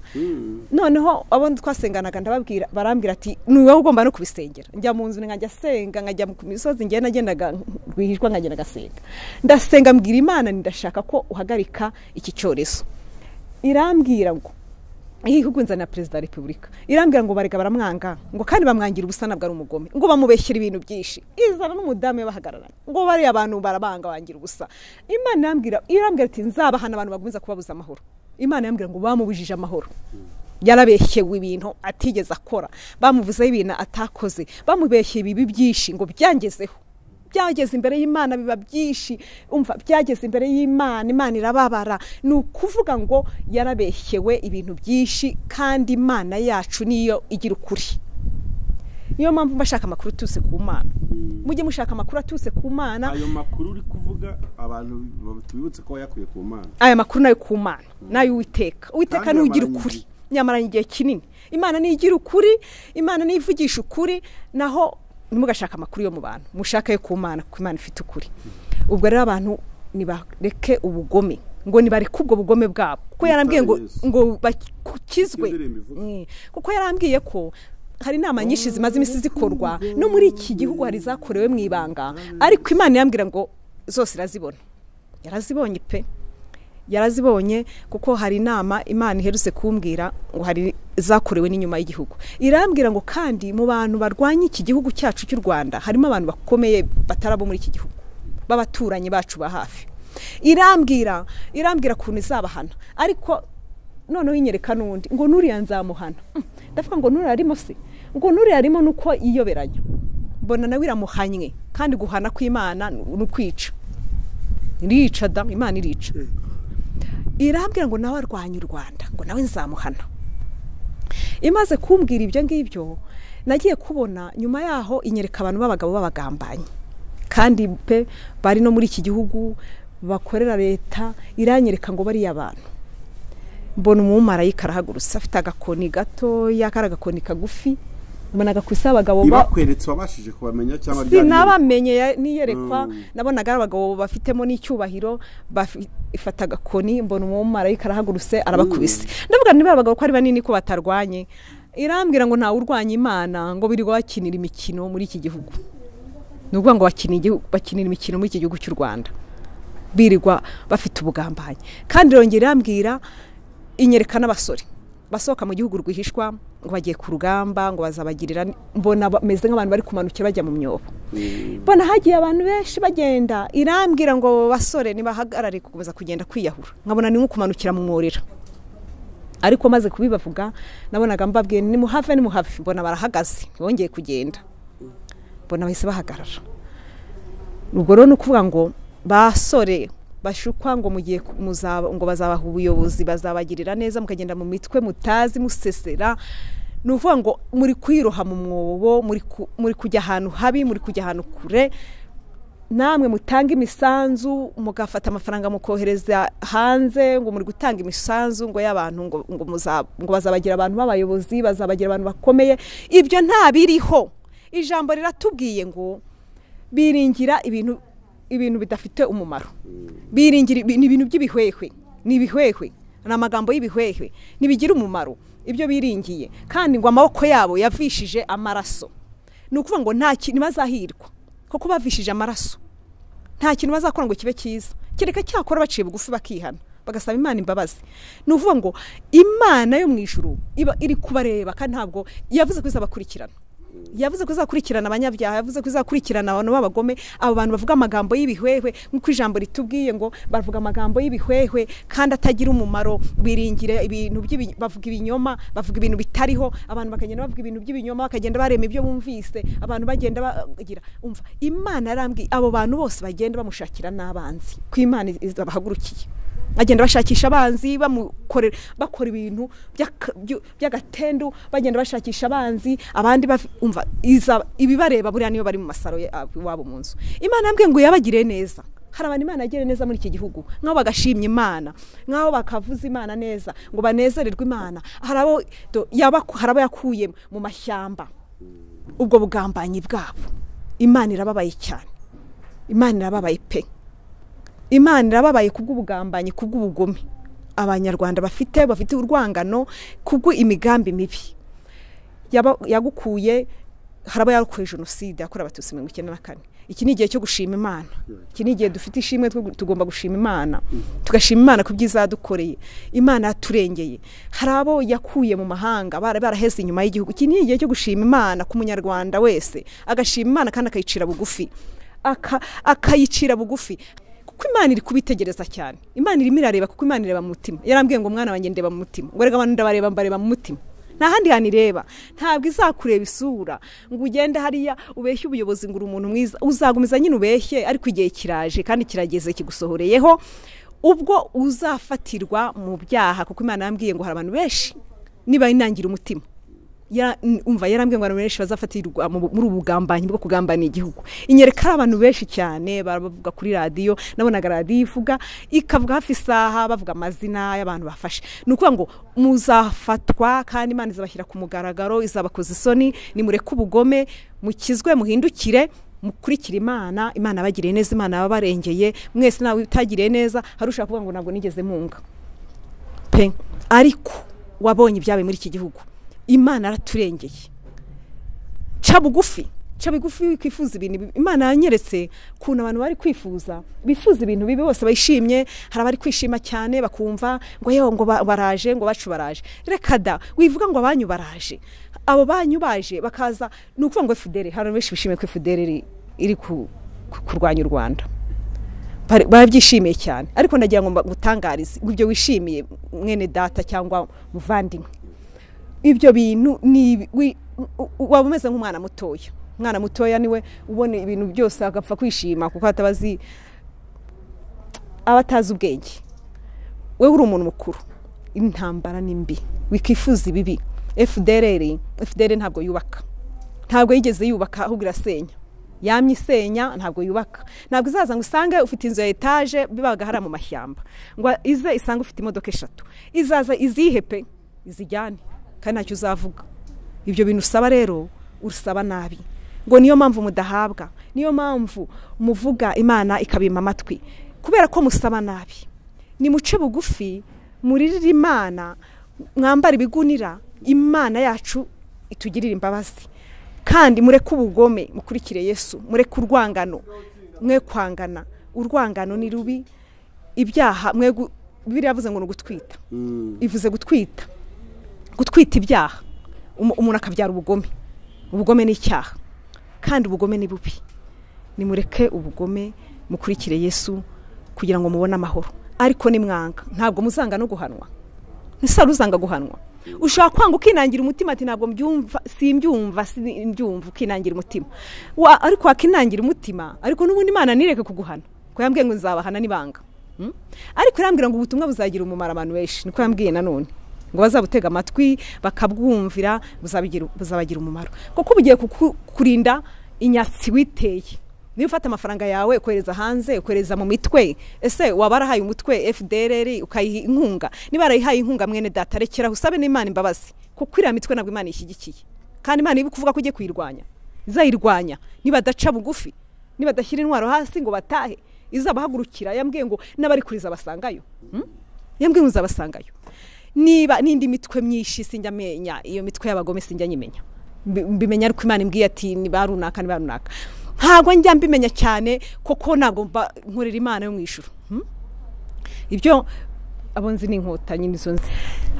Noneho abo twasenganaga ndababwira, barambwira ati ni wowe ugomba no kubisengera. Njya mu nzu nkajya senga, nkajya ku misozi, ngiye nagendaga rwihishwa nkagenda gasenga. Ndasenga mbwira Imana ndashaka ko uhagarika iki cyorezo. Irambwira ngo igihugu nzana Perezida wa Repubulika, irambwira ngo barega baramwanga, ngo kandi bamwangira ubusa nabwo ari umugome, ngo bamubeshyira ibintu byinshi, izana n'umudamu yabahagararanye, ngo bari abantu barabanga bangira ubusa. Imana irambwira ati nzabahana abantu bagumiza kubabuza amahoro. Imana yambwira ngo bamubujije amahoro, yarabeshyewe ibintu atigeze akora, bamuvuzeho ibintu atakoze, bamubeshye ibibi byinshi ngo byangezeho. Byageze imbere y'Imana biba byinshi, umva byageze imbere y'Imana, Imana irababara. Ni ukuvuga ngo yarabeshyewe ibintu byinshi, kandi Imana yacu niyo igira ukuri. Niyo mpamvu mbashaka amakuru atuse ku Mana. Mujye mushaka amakuru atuse ku Mana. Ayo makuru uri kuvuga abantu tubibutse ko yakuye ku Mana. Aya makuru nayo ku Mana, nayo Uwiteka. Uwiteka niwe ugira ukuri. Nyamaranye igihe kinini. Imana niyo igira ukuri, Imana niyo ivugisha ukuri, naho nimugashaka amakuru yo mu bantu, mushaka yo ku Mana, kuko Imana ifite ukuri. Ubwo rero abantu nibareke ubugome, ngo nibareke ubwo bugome bwabo, kuko yarambwiye ngo bakizwe. Kuko yarambwiye ko hari inama nyinshi zimaze imisi zikorwa no muri iki gihugu, hari zakorewe mu ibanga, ariko Imana yambwira ngo zose irazibona. Yarazibonye pe, yarazibonye, kuko hari inama Imana iherutse kumbwira ngo hari zakorewe n'inyuma y'igihugu. Irambwira ngo kandi mu bantu barwanya iki gihugu cyacu cy'u Rwanda harimo abantu bakomeye batarabo muri iki gihugu, b'abaturanyi bacu ba hafi. Irambwira kuntu izabahana, ariko noneho inyereka n'undi ngo nuriya nzamuhana. Ndavuga ngo nuriya arimo se, ngo nuriya arimo nuko yiyoberanya, mbona nawe iramuhanye. Kandi guhana kw'Imana ni ukwica, irica da, Imana irica. Irambwira ngo nawe arwanya u Rwanda, ngo nawe nzamuhana. Imaze kumbwira ibyo ngibyo, nagiye kubona nyuma yaho inyereka abantu b'abagabo b'abagambanyi, kandi pe bari no muri iki gihugu bakorera leta. Iranyereka ngo bari abantu. Mbona umumarayika arahagurutse afite agakoni gatoya, kari agakoni kagufi, mbona agakwisa abagabo bakweretse wabashije kubamenya cyangwa sinabamenye niyerekwa, nabonaga abagabo bafitemo n'icyubahiro, bafata agakoni, mbona umumarayika arahagurutse arabakubise. Ndavuga niba abagabo ko ari banini ko batarwanye. Irambwira ngo ntawe urwanya Imana, ngo birirwa bakinira imikino muri iki gihugu. Ni ukuvuga ngo bakinira imikino muri iki gihugu cy'u Rwanda, birirwa bafite ubugambanyi. Kandi irongera irambwira, inyereka n'abasore basohoka mu gihugu rwihishwa ngo bagiye ku rugamba, ngo bazabagirira, mbona bameze nk'abantu bari kumanukira bajya mu myobo. Mbona hagiye abantu benshi bagenda, irambwira ngo basore nibahagarare gukomeza kugenda kwiyahura, nkabona ni nko kumanukira mu mworera. Ariko maze kubibavuga nabonaga mbabwiye nimuhave nimuhave, mbona barahagaze bongeye kugenda, mbona bahise bahagarara. Ubwo rero ni ukuvuga ngo basore bashukwa ngo mugiye ngo bazabaha ubuyobozi, bazabagirira neza, mukagenda mu mitwe mutazi musesera. Ni ukuvuga ngo muri kwiroha mu mwobo, muri kujya ahantu habi, muri kujya ahantu kure. Namwe mutanga imisanzu, mugafata amafaranga mukohereza hanze, ngo muri gutanga imisanzu ngo y'abantu ngo bazabagira abantu b'abayobozi, bazabagira abantu bakomeye. Ibyo nta biriho. Ijambo riratubwiye ngo biringira ibintu bidafite umumaro, biringira ibintu by'ibihwehwe, ni ibihwehwe, ni amagambo y'ibihwehwe, ntibigira umumaro ibyo biringiye. Kandi ngo amaboko yabo yavishije amaraso. Ni ukuvuga ngo nta kintu bazahirwa kuko bavishije amaraso, nta kintu bazakora ngo kibe cyiza, kereka cyakora baciye bugufi bakihana bagasaba Imana imbabazi. Ni ukuvuga ngo Imana yo mu ijuru iba iri kubareba, kandi ntabwo yavuze ko izabakurikirana. Yavuze ko izakurikirana abanyabyaha, yavuze ko izakurikirana abantu b'abagome, abo bantu bavuga amagambo y'ibihwehwe, nk'uko ijambo ritubwiye ngo bavuga amagambo y'ibihwehwe kandi atagira umumaro, biringire ibintu bavuga ibinyoma, bavuga ibintu bitariho, abantu bakagenda bavuga ibintu by'ibinyoma, bakagenda barema ibyo bumvise, abantu bagenda bagira umva. Imana yarambwiye abo bantu bose bagenda bamushakira n'abanzi, ko Imana izabahagurukiye. Bagenda bashakisha abanzi, bamukorera, bakora ibintu by'agatendu, bagenda bashakisha abanzi, abandi umva ibibareba buriya niyo bari mu masaro iwabo mu nzu. Imana yambwiye ngo yabagire neza. Hari abantu Imana yagire neza muri iki gihugu, nk'aho bagashimye Imana, nk'aho bakavuza Imana neza, ngo banezererwe Imana. Hari abo yakuye mu mashyamba, ubwo bugambanyi bwabo. Imana irababaye cyane, Imana irababaye pe. Imana irababaye kubw'ubugambanyi, kubw'ubugome abanyarwanda bafite urwangano, kubwo imigambi mibi yagukuye. Hari abo yakuye jenoside yakorewe Abatutsi 94. Iki ni igihe cyo gushima Imana, iki ni igihe dufite ishimwe, tugomba gushima Imana, tugashima Imana ku byiza yadukoreye. Imana yaturengeye. Hari abo yakuye mu mahanga baraheze inyuma y'igihugu. Iki ni igihe cyo gushima Imana ku munyarwanda wese, agashima Imana kandi akayicira bugufi, akayicira bugufi, kuko Imana iri kubitegereza cyane. Imana irimo irareba, kuko Imana ireba mu mutima. Yarambwiye ngo mwana wanjye ndeba mu mutima, ngo rega abantu ndabareba, mbareba mu mutima, nta handi hantu ireba. Ntabwo izakureba isura ngo ugende hariya ubeshye ubuyobozi ngo uri umuntu mwiza, uzagumiza nyine ubeshye, ariko igihe kiraje kandi kirageze kigusohoreyeho, ubwo uzafatirwa mu byaha. Kuko Imana yambwiye ngo hari abantu benshi niba inangira umutima, umva yarambwiye ngo abantu benshi bazafatirwa muri ubugambanyi bwo kugambana igihugu. Inyereka ari abantu benshi cyane baravuga kuri radiyo, nabonaga radiyo ivuga ikavuga hafi isaha bavuga amazina y'abantu bafashe. Ni ukuvuga ngo muzafatwa kandi Imana izabashyira ku mugaragaro, izabakoza isoni. Nimureke ubugome, mukizwe, muhindukire, mukurikire Imana. Imana abagiriye neza, Imana yabarengeye mwese. Nawe utagiriye neza hari ushaka kuvuga ngo ntabwo nigeze munga pe, ariko wabonye ibyabaye muri iki gihugu. Imana araturengeye. Ca bugufi, ca bugufi wikifuza ibintu. Imana yanyeretse kuntu abantu bari kwifuza, bifuza ibintu bibi bose bayishimye. Hari abari kwishima cyane bakumva ngo yewe ngo baraje, ngo bacu baraje. Reka da, wivuga ngo abanyu baraje, abo banyu baje bakaza. Ni ukuvuga ngo FDL, hari benshi bishimiye ko FDL iri kurwanya u Rwanda, barabyishimiye cyane. Ariko ndagira ngo ngutangarize ibyo wishimiye mwene data cyangwa muvandimwe, ibyo bintu ni waba umeze nk'umwana mutoya. Umwana mutoya niwe ubona ibintu byose agapfa kwishima, kuko atabazi, abatazi ubwenge. Wewe uri umuntu mukuru, intambara ni mbi, wikifuza ibibi. FDLR ntabwo yubaka, ntabwo yigeze yubaka, ahubwo irasenya. Yamye isenya, ntabwo yubaka. Ntabwo izaza ngo usange ufite inzu ya etaje bibaga hara mu mashyamba, ngo ize isange ufite imodoka 3, izaza izihe pe, izijyane, kandi ntacyo uzavuga. Ibyo bintu usaba rero urusaba nabi, ngo niyo mpamvu mudahabwa, niyo mpamvu muvuga Imana ikabima amatwi, kubera ko musaba nabi. Nimuce bugufi, muririre Imana, mwambare ibigunira, Imana yacu itugirire imbabazi. Kandi mureke ubugome, mukurikire Yesu, mureke urwangano, mwe kwangana. Urwangano ni rubi, ibyaha mwe Bibiliya yavuze ngo ni ugutwita. Ivuze gutwita, gutwita ibyaha. Umuntu akabyara ubugome. Ubugome ni icyaha, kandi ubugome ni bubi. Nimureke ubugome, mukurikire Yesu kugira ngo mubone amahoro. Ariko nimwanga, ntabwo muzanga no guhanwa. Ntisari uzanga guhanwa. Ushaka kwanga ukinangira umutima ati ntabwo mbyumva, simbyumva, simbyumva, ukinangira umutima. Ariko wakinangira umutima, ariko n'ubundi Imana nireke kuguhana, ko yambwiye ngo nzabahana nibanga. Ariko irambwira ngo ubutumwa buzagira umumaro abantu benshi, niko yambwiye nanone. Ngo bazabutega amatwi bakabwumvira, buzabagira umumaro. Kuko bugiye kukurinda inyatsi witeye. Niba ufata amafaranga yawe ukohereza hanze, ukohereza mu mitwe, ese waba warahaye umutwe FDLR ukayiha inkunga? Niba warayihaye inkunga mwene data, rekera usabe n'Imana imbabazi, kuko iriya mitwe ntabwo Imana ishyigikiye. Kandi Imana iba kuvuga ko ugiye kuyirwanya, izayirwanya niba adaca bugufi, niba adashyira intwaro hasi ngo batahe, izabahagurukira. Yambwiye ngo n'abari kuriza basangayo. Yambwiye ngo nzabasangayo. Niba n'indi mitwe myinshi sinjya menya, iyo mitwe y'abagome sinjya nyimenya. Mbimenya ariko Imana imbwiye ati ni ba runaka ni ba runaka. Ntabwo njya mbimenya cyane kuko ntabwo nkorera Imana yo mu ijuru. Ibyo abonzi n'inkotanyi nizo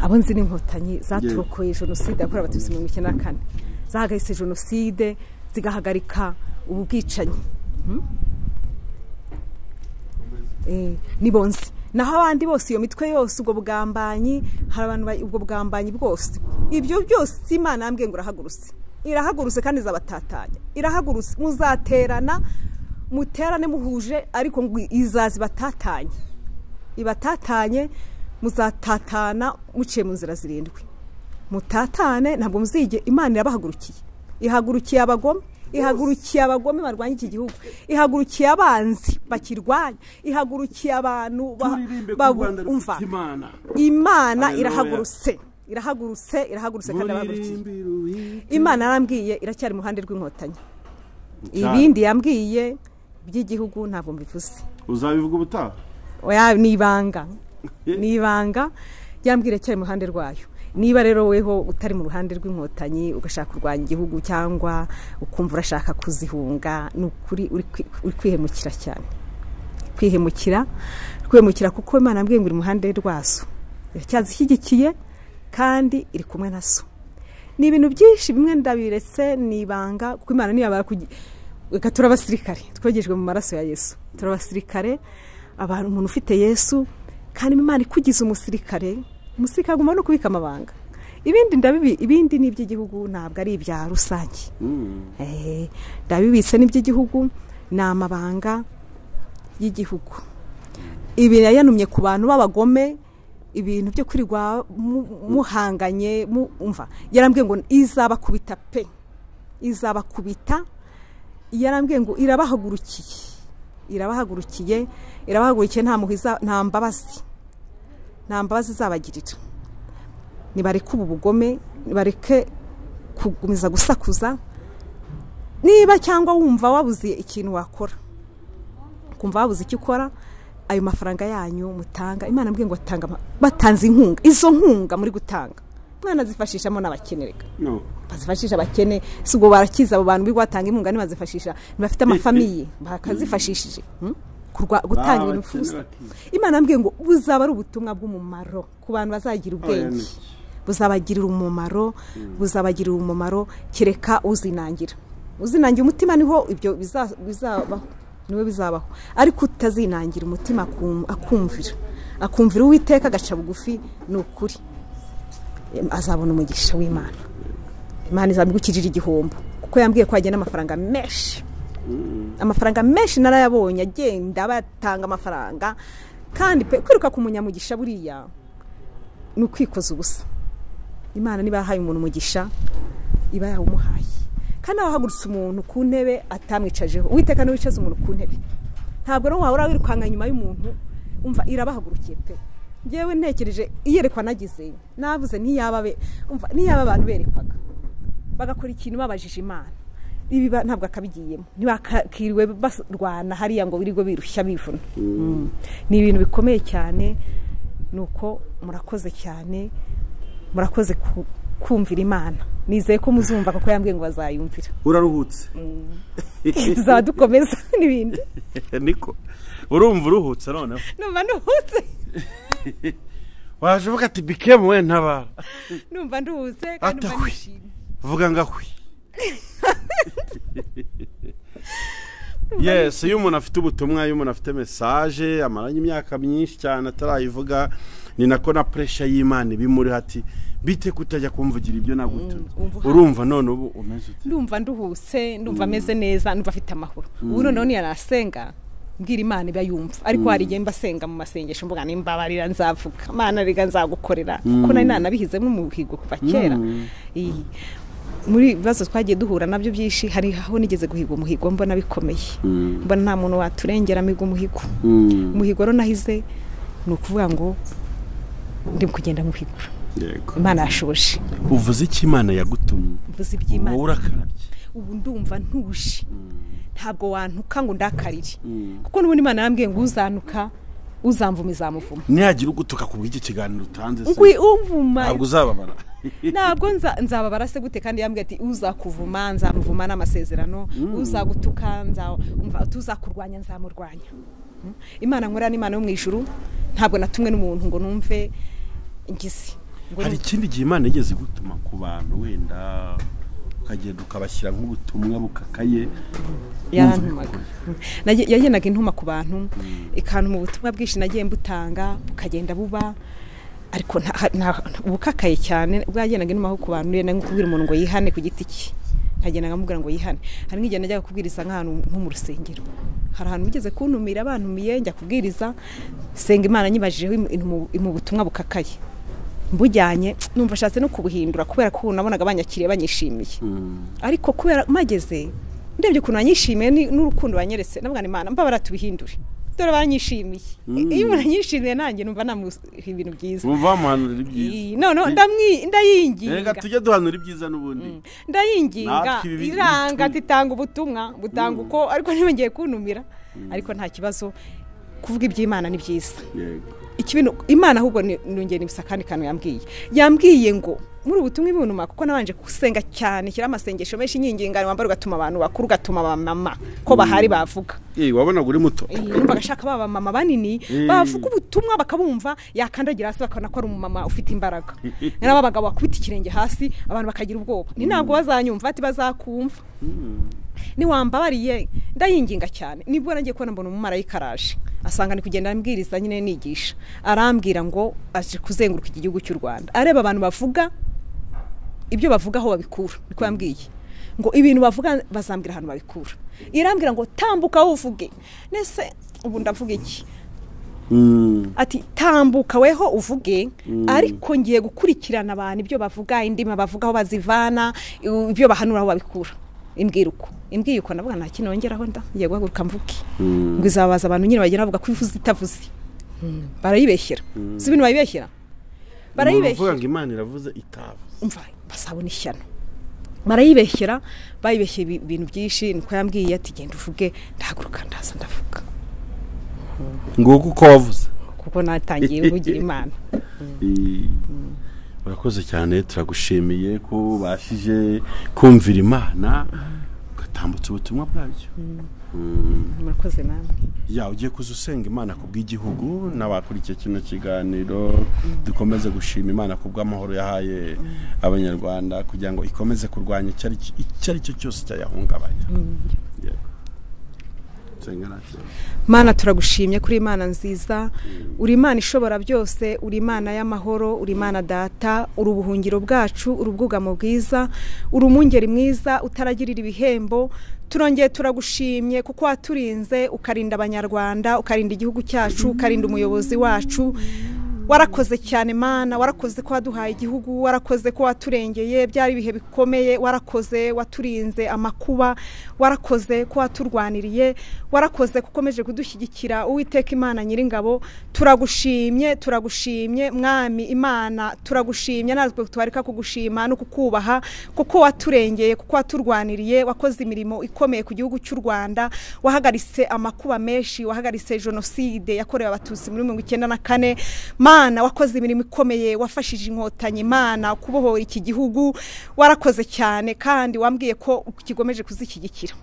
abonzi n'inkotanyi zaturokoye jenoside yakorewe Abatutsi 94, zahagaritse jenoside zigahagarika ubu bwicanyi. Nibonzi naho abandi bose iyo mitwe yose ubwo bugambanyi, hari abantu ubwo bugambanyi bwose, ibyo byose Imana yambwiye ngo irahagurutse, irahagurutse kandi izabatatanya, irahagurutse, muzaterana, muterane muhuje, ariko ngo izaza ibatatanye, ibatatanye, muzatatana muciye mu nzira zirindwi, mutatane, ntabwo muzige. Imana irabahagurukiye, ihagurukiye abagome, ihagurukiye abagome barwanya iki gihugu, ihagurukiye abanzi bakirwanya, ihagurukiye abantu bumva Imana irahagurutse, irahagurutse, irahagurutse kandi abahagurukiye. Imana yarambwiye iracyari mu ruhande rw'inkotanyi. Ibindi yambwiye by'igihugu ntabwo mbivuze. Uzabivuga ubutaha? Oya, ni ibanga, ni ibanga. Yambwiye iracyari mu ruhande rwayo. Niba rero weho utari mu ruhande rw'inkotanyi ugashaka kurwanya igihugu cyangwa ukumva urashaka kuzihunga, ni ukuri uri kwihemukira cyane, kwihemukira, kwihemukira, kuko Imana yambwiye ngo iri mu ruhande rwazo, iracyazishyigikiye kandi iri kumwe na so. Ni ibintu byinshi bimwe ndabiretse, ni ibanga, kuko Imana niyabara reka turabasirikare, twogejwe mu maraso ya Yesu, turabasirikare. Abantu, umuntu ufite Yesu kandi Imana ikugize umusirikare, umusirikare agomba no kubika amabanga. Ibindi ndabibi, ibindi ni iby'igihugu, ntabwo ari ibya rusange. Ndabibitse n'iby'igihugu, ni amabanga y'igihugu. Ibi yayanumye ku bantu b'abagome, ibintu byo kwirirwa muhanganye, umva yarambwiye ngo izabakubita pe, izabakubita. Yarambwiye ngo irabahagurukiye, irabahagurukiye, irabahagurukiye, nta muhiza, nta mbabazi, nta mbabazi izabagirira. Nibareke ubu bugome, nibareke kugumiza gusakuza. Niba cyangwa wumva wabuze ikintu wakora, kumva wabuze icyo ukora, ayo mafaranga yanyu mutanga, Imana mbwiye ngo atanga, batanze inkunga, izo nkunga muri gutanga mwana zifashishamo n'abakenereka. Bazifashisha abakene, si ubwo barakiza abo bantu bigo batanga inkunga, ntibazifashisha ntibafite amafamiye bakazifashishije gutanga ibintu fusa. Imana mbwiye ngo buzaba ari ubutumwa bw'umumaro ku bantu bazagira ubwenge, buzabagirira umumaro, buzabagirira umumaro, kereka uzinangira, uzinangira umutima niho ibyo bizabaho, niwe bizabaho. Ariko utazinangira umutima akumvira, akumvira Uwiteka agaca bugufi, ni ukuri azabona umugisha w'Imana. Imana izamugukirira igihombo, kuko yambwiye ko agenda amafaranga menshi, amafaranga menshi narayabonye agenda batanga amafaranga. Kandi pe kwiruka ku munyamugisha buriya ni ukwikoza ubusa. Imana niba yahaye umuntu umugisha iba yawumuhaye, kandi abahagurutse umuntu ku ntebe atamwicajeho. Uwiteka niwe wicaza umuntu ku ntebe, ntabwo rero wahora wirukanka nyuma y'umuntu. Umva irabahagurukiye pe. Ngewe ntekereje iyerekwa nagize, navuze ntiyaba umva ntiyaba abantu berekwaga bagakora ikintu babajije Imana, ibi ntabwo akabigiyemo, ntibakiriwe barwana hariya ngo birirwe birushya bivuna. Ni ibintu bikomeye cyane. Nuko murakoze cyane, murakoze kumvira Imana. Nizeye ko muzumva kuko yambwiye ngo bazayumvira. Uraruhutse? Tuzaba dukomeza n'ibindi. Niko urumva uruhutse noneho? Numva nduhutse. Waje uvuga ati bikemu we ntabara. Numva nduhutse kandi numva nishimye. Vuga ngahwi. Yes, iyo umuntu afite ubutumwa, iyo umuntu afite message amaranye imyaka myinshi cyane atarayivuga, ni nako na pressure y'Imana bimuri hati bite kutajya kumvugira ibyo nagutumye. Urumva none ubu umeze ute? Ndumva nduhuse, ndumva meze neza, ndumva afite amahoro. Ubu noneho niyarasenga mbwira Imana iba yumva, ariko hari igihe mbasenga mu masengesho mvuga nimbabarira nzavuga, Imana rega nzagukorera, kuko nari nanabihizemo umuhigo kuva kera. Muri bibazo twagiye duhura nabyo byinshi, hari aho nigeze guhiga umuhigo mbona bikomeye, mbona nta muntu waturengera migo umuhigo. Umuhigo rero nahize ni ukuvuga ngo ndi kugenda muhigura. Yego. Imana yashoboje. Uvuze iki Imana yagutumye? Mvuze iby'Imana. Wowe urakarabye. Ubu ndumva ntuje. Ntabwo wantuka ngo ndakarire. Kuko n'ubundi Imana yambwiye ngo uzanuka Uzamvuma izamuvuma. Nihagira ugutuka ku bw'iki kiganiro utanze se umvuma ntabwo uzababara. Ntabwo nzababara se gute kandi yambwiye ati uzakuvuma nzamuvuma n'amasezerano, uzagutuka nzamva, tuzakurwanya nzamurwanya. Imana nkora ni Imana yo mu ijuru, ntabwo natumwe n'umuntu ngo numve ngize. Hari ikindi gihe Imana igeze gutuma ku bantu wenda ukagenda ukabashyira nk'ubutumwa bukakaye? Yarantumaga, yagendaga intuma ku bantu ikantuma ubutumwa bwinshi nagiye mbutanga bukagenda buba, ariko bukakaye cyane. Bwagendaga intuma ku bantu yenda nko kubwira umuntu ngo yihane ku giti cye, nkagenda nkamubwira ngo yihane. Hari nk'igihe najyaga kubwiriza nk'ahantu nko mu rusengero, hari ahantu bigeze kuntumira bantumiye njya kubwiriza, senga Imana nyibajijeho mu butumwa bukakaye, mbujyanye numva ashatse no kubuhindura kubera ko nabonaga banyakiriye banyishimiye. Ariko kubera mageze ndebye ukuntu banyishimiye n'urukundo banyeretse, navuga Imana mbabara tubihindure, dore banyishimiye. Iyo umuntu anyishimiye nanjye numva namuha ibintu byiza. Numva muhanura ibyiza. No ndayinginga. Reka tujye duhanura ibyiza n'ubundi. Ndayinginga iranga titanga ubutumwa butanga uko, ariko ntibongeye kuntumira. Ariko nta kibazo, kuvuga iby'Imana ni byiza. Yego. Ikibintu Imana ahubwo nongeye nibisa kandi kantu yambwiye ngo muri ubutumwa ibunuma, kuko nabanje gusenga cyane kira amasengesho menshi nyingingana wambara ugatuma abantu bakuru ugatuma abamama ko bahari bavuga. Wabonaga uri muto. Numvaga ashaka baba mama banini bavuga ubutumwa bakabumva, yakandagira hasi bakabona ko ari umumama ufite imbaraga. Naba abagabo bakubita ikirenge hasi abantu bakagira ubwoba, ni ntabwo bazanyumva ati bazakumva. Ni wambabariye ndayinginga cyane. Nibwo nagiye kubona mbona umumarayika araje asanga ni kugenda ambwiriza nyine nigisha, arambwira ngo aje kuzenguruka iki gihugu cy'u Rwanda areba abantu bavuga ibyo bavuga aho babikura. Niko yambwiye ngo ibintu bavuga bazambwira ahantu babikura. Irambwira ngo tambuka uvuge. Nese ubu ndavuga iki? Ati tambuka weho uvuge, ariko ngiye gukurikirana abantu ibyo bavuga, indimi bavuga aho bazivana, ibyo bahanura aho babikura. Imbwira uko imbwiye uko navuga nta kinongeraho nda ngiye guhaguruka mvuge. Ngo izabaza abantu nyine bagera bavuga ko ivuze itavuze. Barayibeshyera. Si ibintu bayibeshyera. Barayibeshyera. Uvuga ngo Imana iravuze itavuze. Umva basabona ishyano. Barayibeshyera, bayibeshye ibintu byinshi. Niko yambwiye ati genda uvuge, ndahaguruka ndaza ndavuga. Nguko uko wavuze. Kuko natangiye kugira Imana. Urakoze cyane, turagushimiye ko ubashije kumvira Imana ugatambutsa ubutumwa bwayo. Murakoze namwe. Ya ugiye kuza usenga Imana ku bw'igihugu n'abakurikiye kino kiganiro, dukomeze gushima Imana ku bw'amahoro yahaye abanyarwanda kugira ngo ikomeze kurwanya icyo ari cyo cyose cyayahungabanya. Yego. Mana turagushimye kuri Imana nziza, uri Imana ishobora byose, uri Imana y'amahoro, uri Imana data, uri ubuhungiro bwacu, uri ubwugamo bwiza, uri umungeri mwiza utaragirira ibihembo. Turongeye turagushimye kuko waturinze, ukarinda abanyarwanda, ukarinda igihugu cyacu, ukarinda umuyobozi wacu. Warakoze cyane Mana, warakoze ko waduhaye igihugu, warakoze ko waturengeye, byari ibihe bikomeye, warakoze waturinze amakuba, warakoze ko waturwaniriye, warakoze ko ukomeje kudushyigikira. Uwiteka Imana nyiringabo, turagushimye, turagushimye Mwami Imana, turagushimye natwe twareka kugushima no kukubaha kuko waturengeye, kuko waturwaniriye, wakoze imirimo ikomeye ku gihugu cy'u Rwanda, wahagaritse amakuba menshi, wahagaritse jenoside yakorewe Abatutsi muri 1994. Mana wakoze imirimo ikomeye, wafashije inkotanyi Mana kubohora iki gihugu, warakoze cyane kandi wambwiye ko kigomeje kuzishyigikira.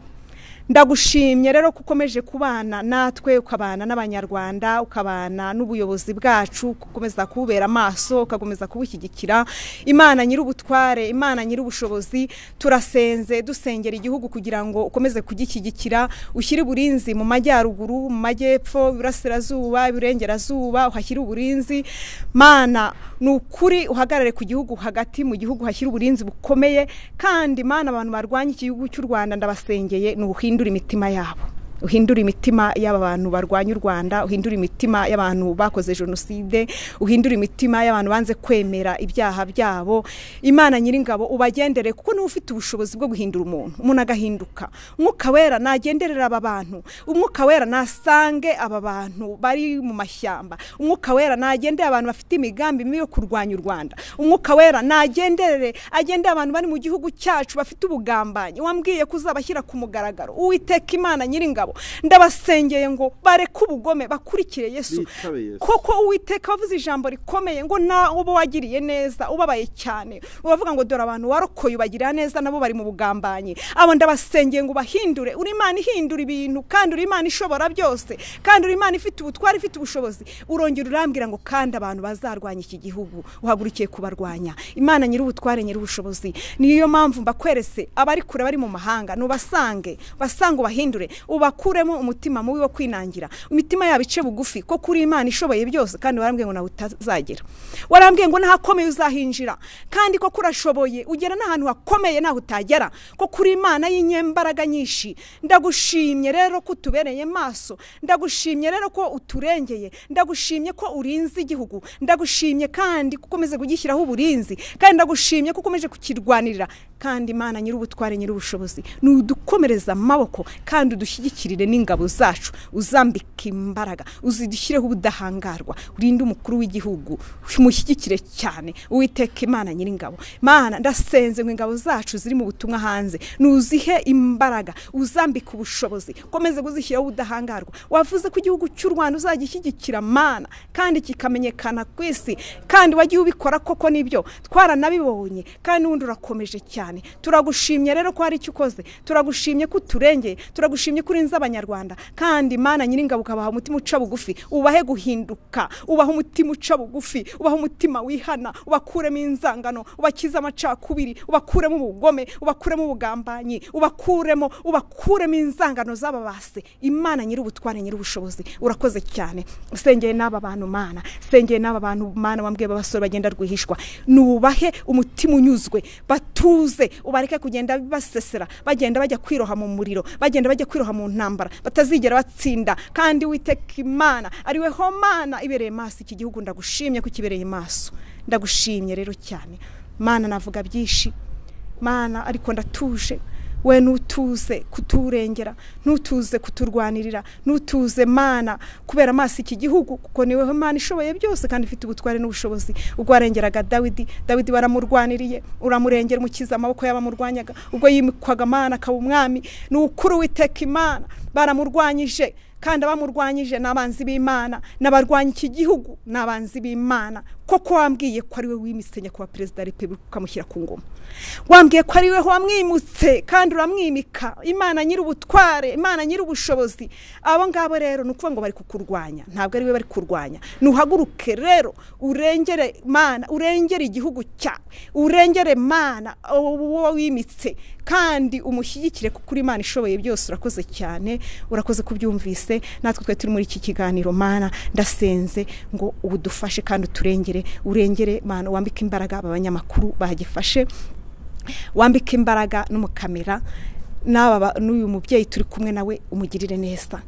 Ndagushimye rero kukomeje kubana natwe, ukabana n'abanyarwanda, ukabana n'ubuyobozi bwacu, ukomeza kubera amaso, ukakomeza kubushyigikira. Imana nyir'ubutware, Imana nyir'ubushobozi, turasenze dusengera igihugu kugira ngo ukomeze kugishyigikira, ushyire uburinzi mu majyaruguru, mu majyepfo, iburasirazuba, iburengerazuba, uhashyire uburinzi. Mana ni ukuri uhagarare ku gihugu hagati mu gihugu, hashyire uburinzi bukomeye. Kandi Mana abantu barwanya igihugu cy'u Rwanda ndabasengeye, ni uhindura imitima yabo, uhindura imitima y'aba bantu barwanya u Rwanda, uhindura imitima y'abantu bakoze jenoside, uhindura imitima y'abantu banze kwemera ibyaha byabo. Imana nyiringabo ubagendere, kuko niwe ufite ubushobozi bwo guhindura umuntu, umuntu agahinduka. Umwuka wera nagenderera aba bantu, umwuka wera nasange aba bantu bari mu mashyamba, umwuka wera nagendere abantu bafite imigambi mibi yo kurwanya u Rwanda, umwuka wera nagenderere agendere abantu bari mu gihugu cyacu bafite ubugambanyi wambwiye kuzabashyira ku mugaragaro. Uwiteka Imana nyiringabo, nyir'ingabo, ndabasengeye ngo bareke ubugome bakurikire Yesu. Koko Uwiteka wavuze ijambo rikomeye ngo na ubo wagiriye neza ubabaye cyane, uravuga ngo dore abantu warokoye ubagirira neza nabo bari mu bugambanyi. Abo ndabasengeye ngo bahindure. Uri Imana ihindura ibintu, kandi uri Imana ishobora byose, kandi uri Imana ifite ubutwari, ifite ubushobozi. Urongera urambwira ngo kandi abantu bazarwanya iki gihugu uhagurukiye kubarwanya. Imana nyir'ubutware nyir'ubushobozi, niyo mpamvu mbakwerese abari kure bari mu mahanga, nubasange basange ubahindure, ubakuremo umutima mubi wo kwinangira, imitima yabo ice bugufi, ko kuri Imana ishoboye byose. Kandi warambwiye ngo nawe utazagera, warambwiye ngo nahakomeye uzahinjira, kandi ko kurashoboye ugera n'ahantu hakomeye naho utagera, ko kuri Imana y'inyembaraga nyinshi. Ndagushimye rero ko utubereye maso, ndagushimye rero ko uturengeye, ndagushimye ko urinze igihugu, ndagushimye kandi ko ukomeze kugishyiraho uburinzi, kandi ndagushimye ko ukomeje kukirwanirira. Kandi Imana nyir'ubutware nyir'ubushobozi, nudukomereza amaboko kandi udushyigikirire n'ingabo zacu, uzambike imbaraga, uzidushyireho ubudahangarwa, urinde umukuru w'igihugu umushyigikire cyane. Uwiteka Imana nyir'ingabo, Mana ndasenze ngo ingabo zacu ziri mu butumwa hanze nuzihe imbaraga, uzambike ubushobozi, komeze kuzishyiraho ubudahangarwa. Wavuze ko igihugu cy'u Rwanda uzagishyigikira Mana, kandi kikamenyekana ku isi, kandi wagiye ubikora koko nibyo twaranabibonye, kandi undi urakomeje cyane. Turagushimye rero ko hari icyo ukoze, turagushimye ko uturengeye, turagushimye ko urinze abanyarwanda. Kandi Imana nyir'ingabo ukabaha umutima uca bugufi, ubahe guhinduka, ubahe umutima uca bugufi, ubahe umutima wihana, ubakuremo inzangano, ubakize amacakubiri, ubakuremo ubugome, ubakuremo ubugambanyi, ubakuremo inzangano z'ababase. Imana nyir'ubutware nyir'ubushobozi, urakoze cyane. Sengeye n'aba bantu Mana, sengeye n'aba bantu Mana wambwiye babasore bagenda rwihishwa, nubahe umutima unyuzwe, batuze, ubareke kugenda basesera, bagenda bajya kwiroha mu muriro, bagenda bajya kwiroha mu ntambara batazigera batsinda. Kandi Uwiteka Imana ariwe ho Mana ibereye maso iki gihugu, ndagushimye ko kibereye maso, ndagushimye rero cyane Mana. Navuga byinshi Mana, ariko ndatuje. We nutuze kuturengera, nutuze kuturwanirira, nutuze Mana kubera amaso iki gihugu, kuko niwe Mana ishoboye byose kandi ifite ubutware n'ubushobozi. Ubwo warengeraga Dawidi, Dawidi waramurwaniriye, uramurengera umukiza amaboko y'abamurwanyaga. Ubwo yimikwaga Mana akaba umwami, ni ukuri Uwiteka Imana baramurwanyije, kandi abamurwanyije n'abanzi b'Imana, n'abarwanya iki gihugu n'abanzi b'Imana. Koko wambwiye ko ari we wimitse nyakubahwa perezida wa repubulika ukamushyira ku ngoma, wambwiye ko ari we wamwimutse kandi uramwimika. Imana nyir'ubutware, Imana nyir'ubushobozi, abo ngabo rero ni ukuvuga ngo bari kukurwanya, ntabwo ari we bari kurwanya. Nuhaguruke rero urengere Mana, urengere igihugu cyawe, urengere Mana uwo wimitse, kandi umushyigikire kuko uri Imana ishoboye byose. Urakoze cyane, urakoze kubyumvise. Natwe twe turi muri iki kiganiro Mana, ndasenze ngo udufashe kandi uturengere, urengere Mana, wambike imbaraga aba banyamakuru bagifashe, wambike imbaraga n'umukamera n'aba n'uyu mubyeyi turi kumwe nawe, umugirire neza.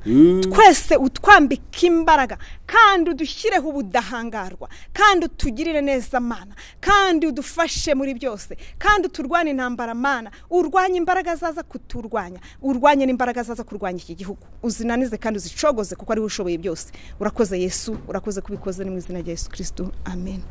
Twese utwambike imbaraga kandi udushyireho ubudahangarwa, kandi utugirire neza Mana, kandi udufashe muri byose, kandi uturwane intambara Mana, urwanye imbaraga zaza kuturwanya, urwanye n'imbaraga zaza kurwanya iki gihugu, uzinanize kandi uzicogoze kuko ari we ushoboye byose. Urakoze Yesu, urakoze kubikoze, ni mu izina rya Yesu Kristo, amen.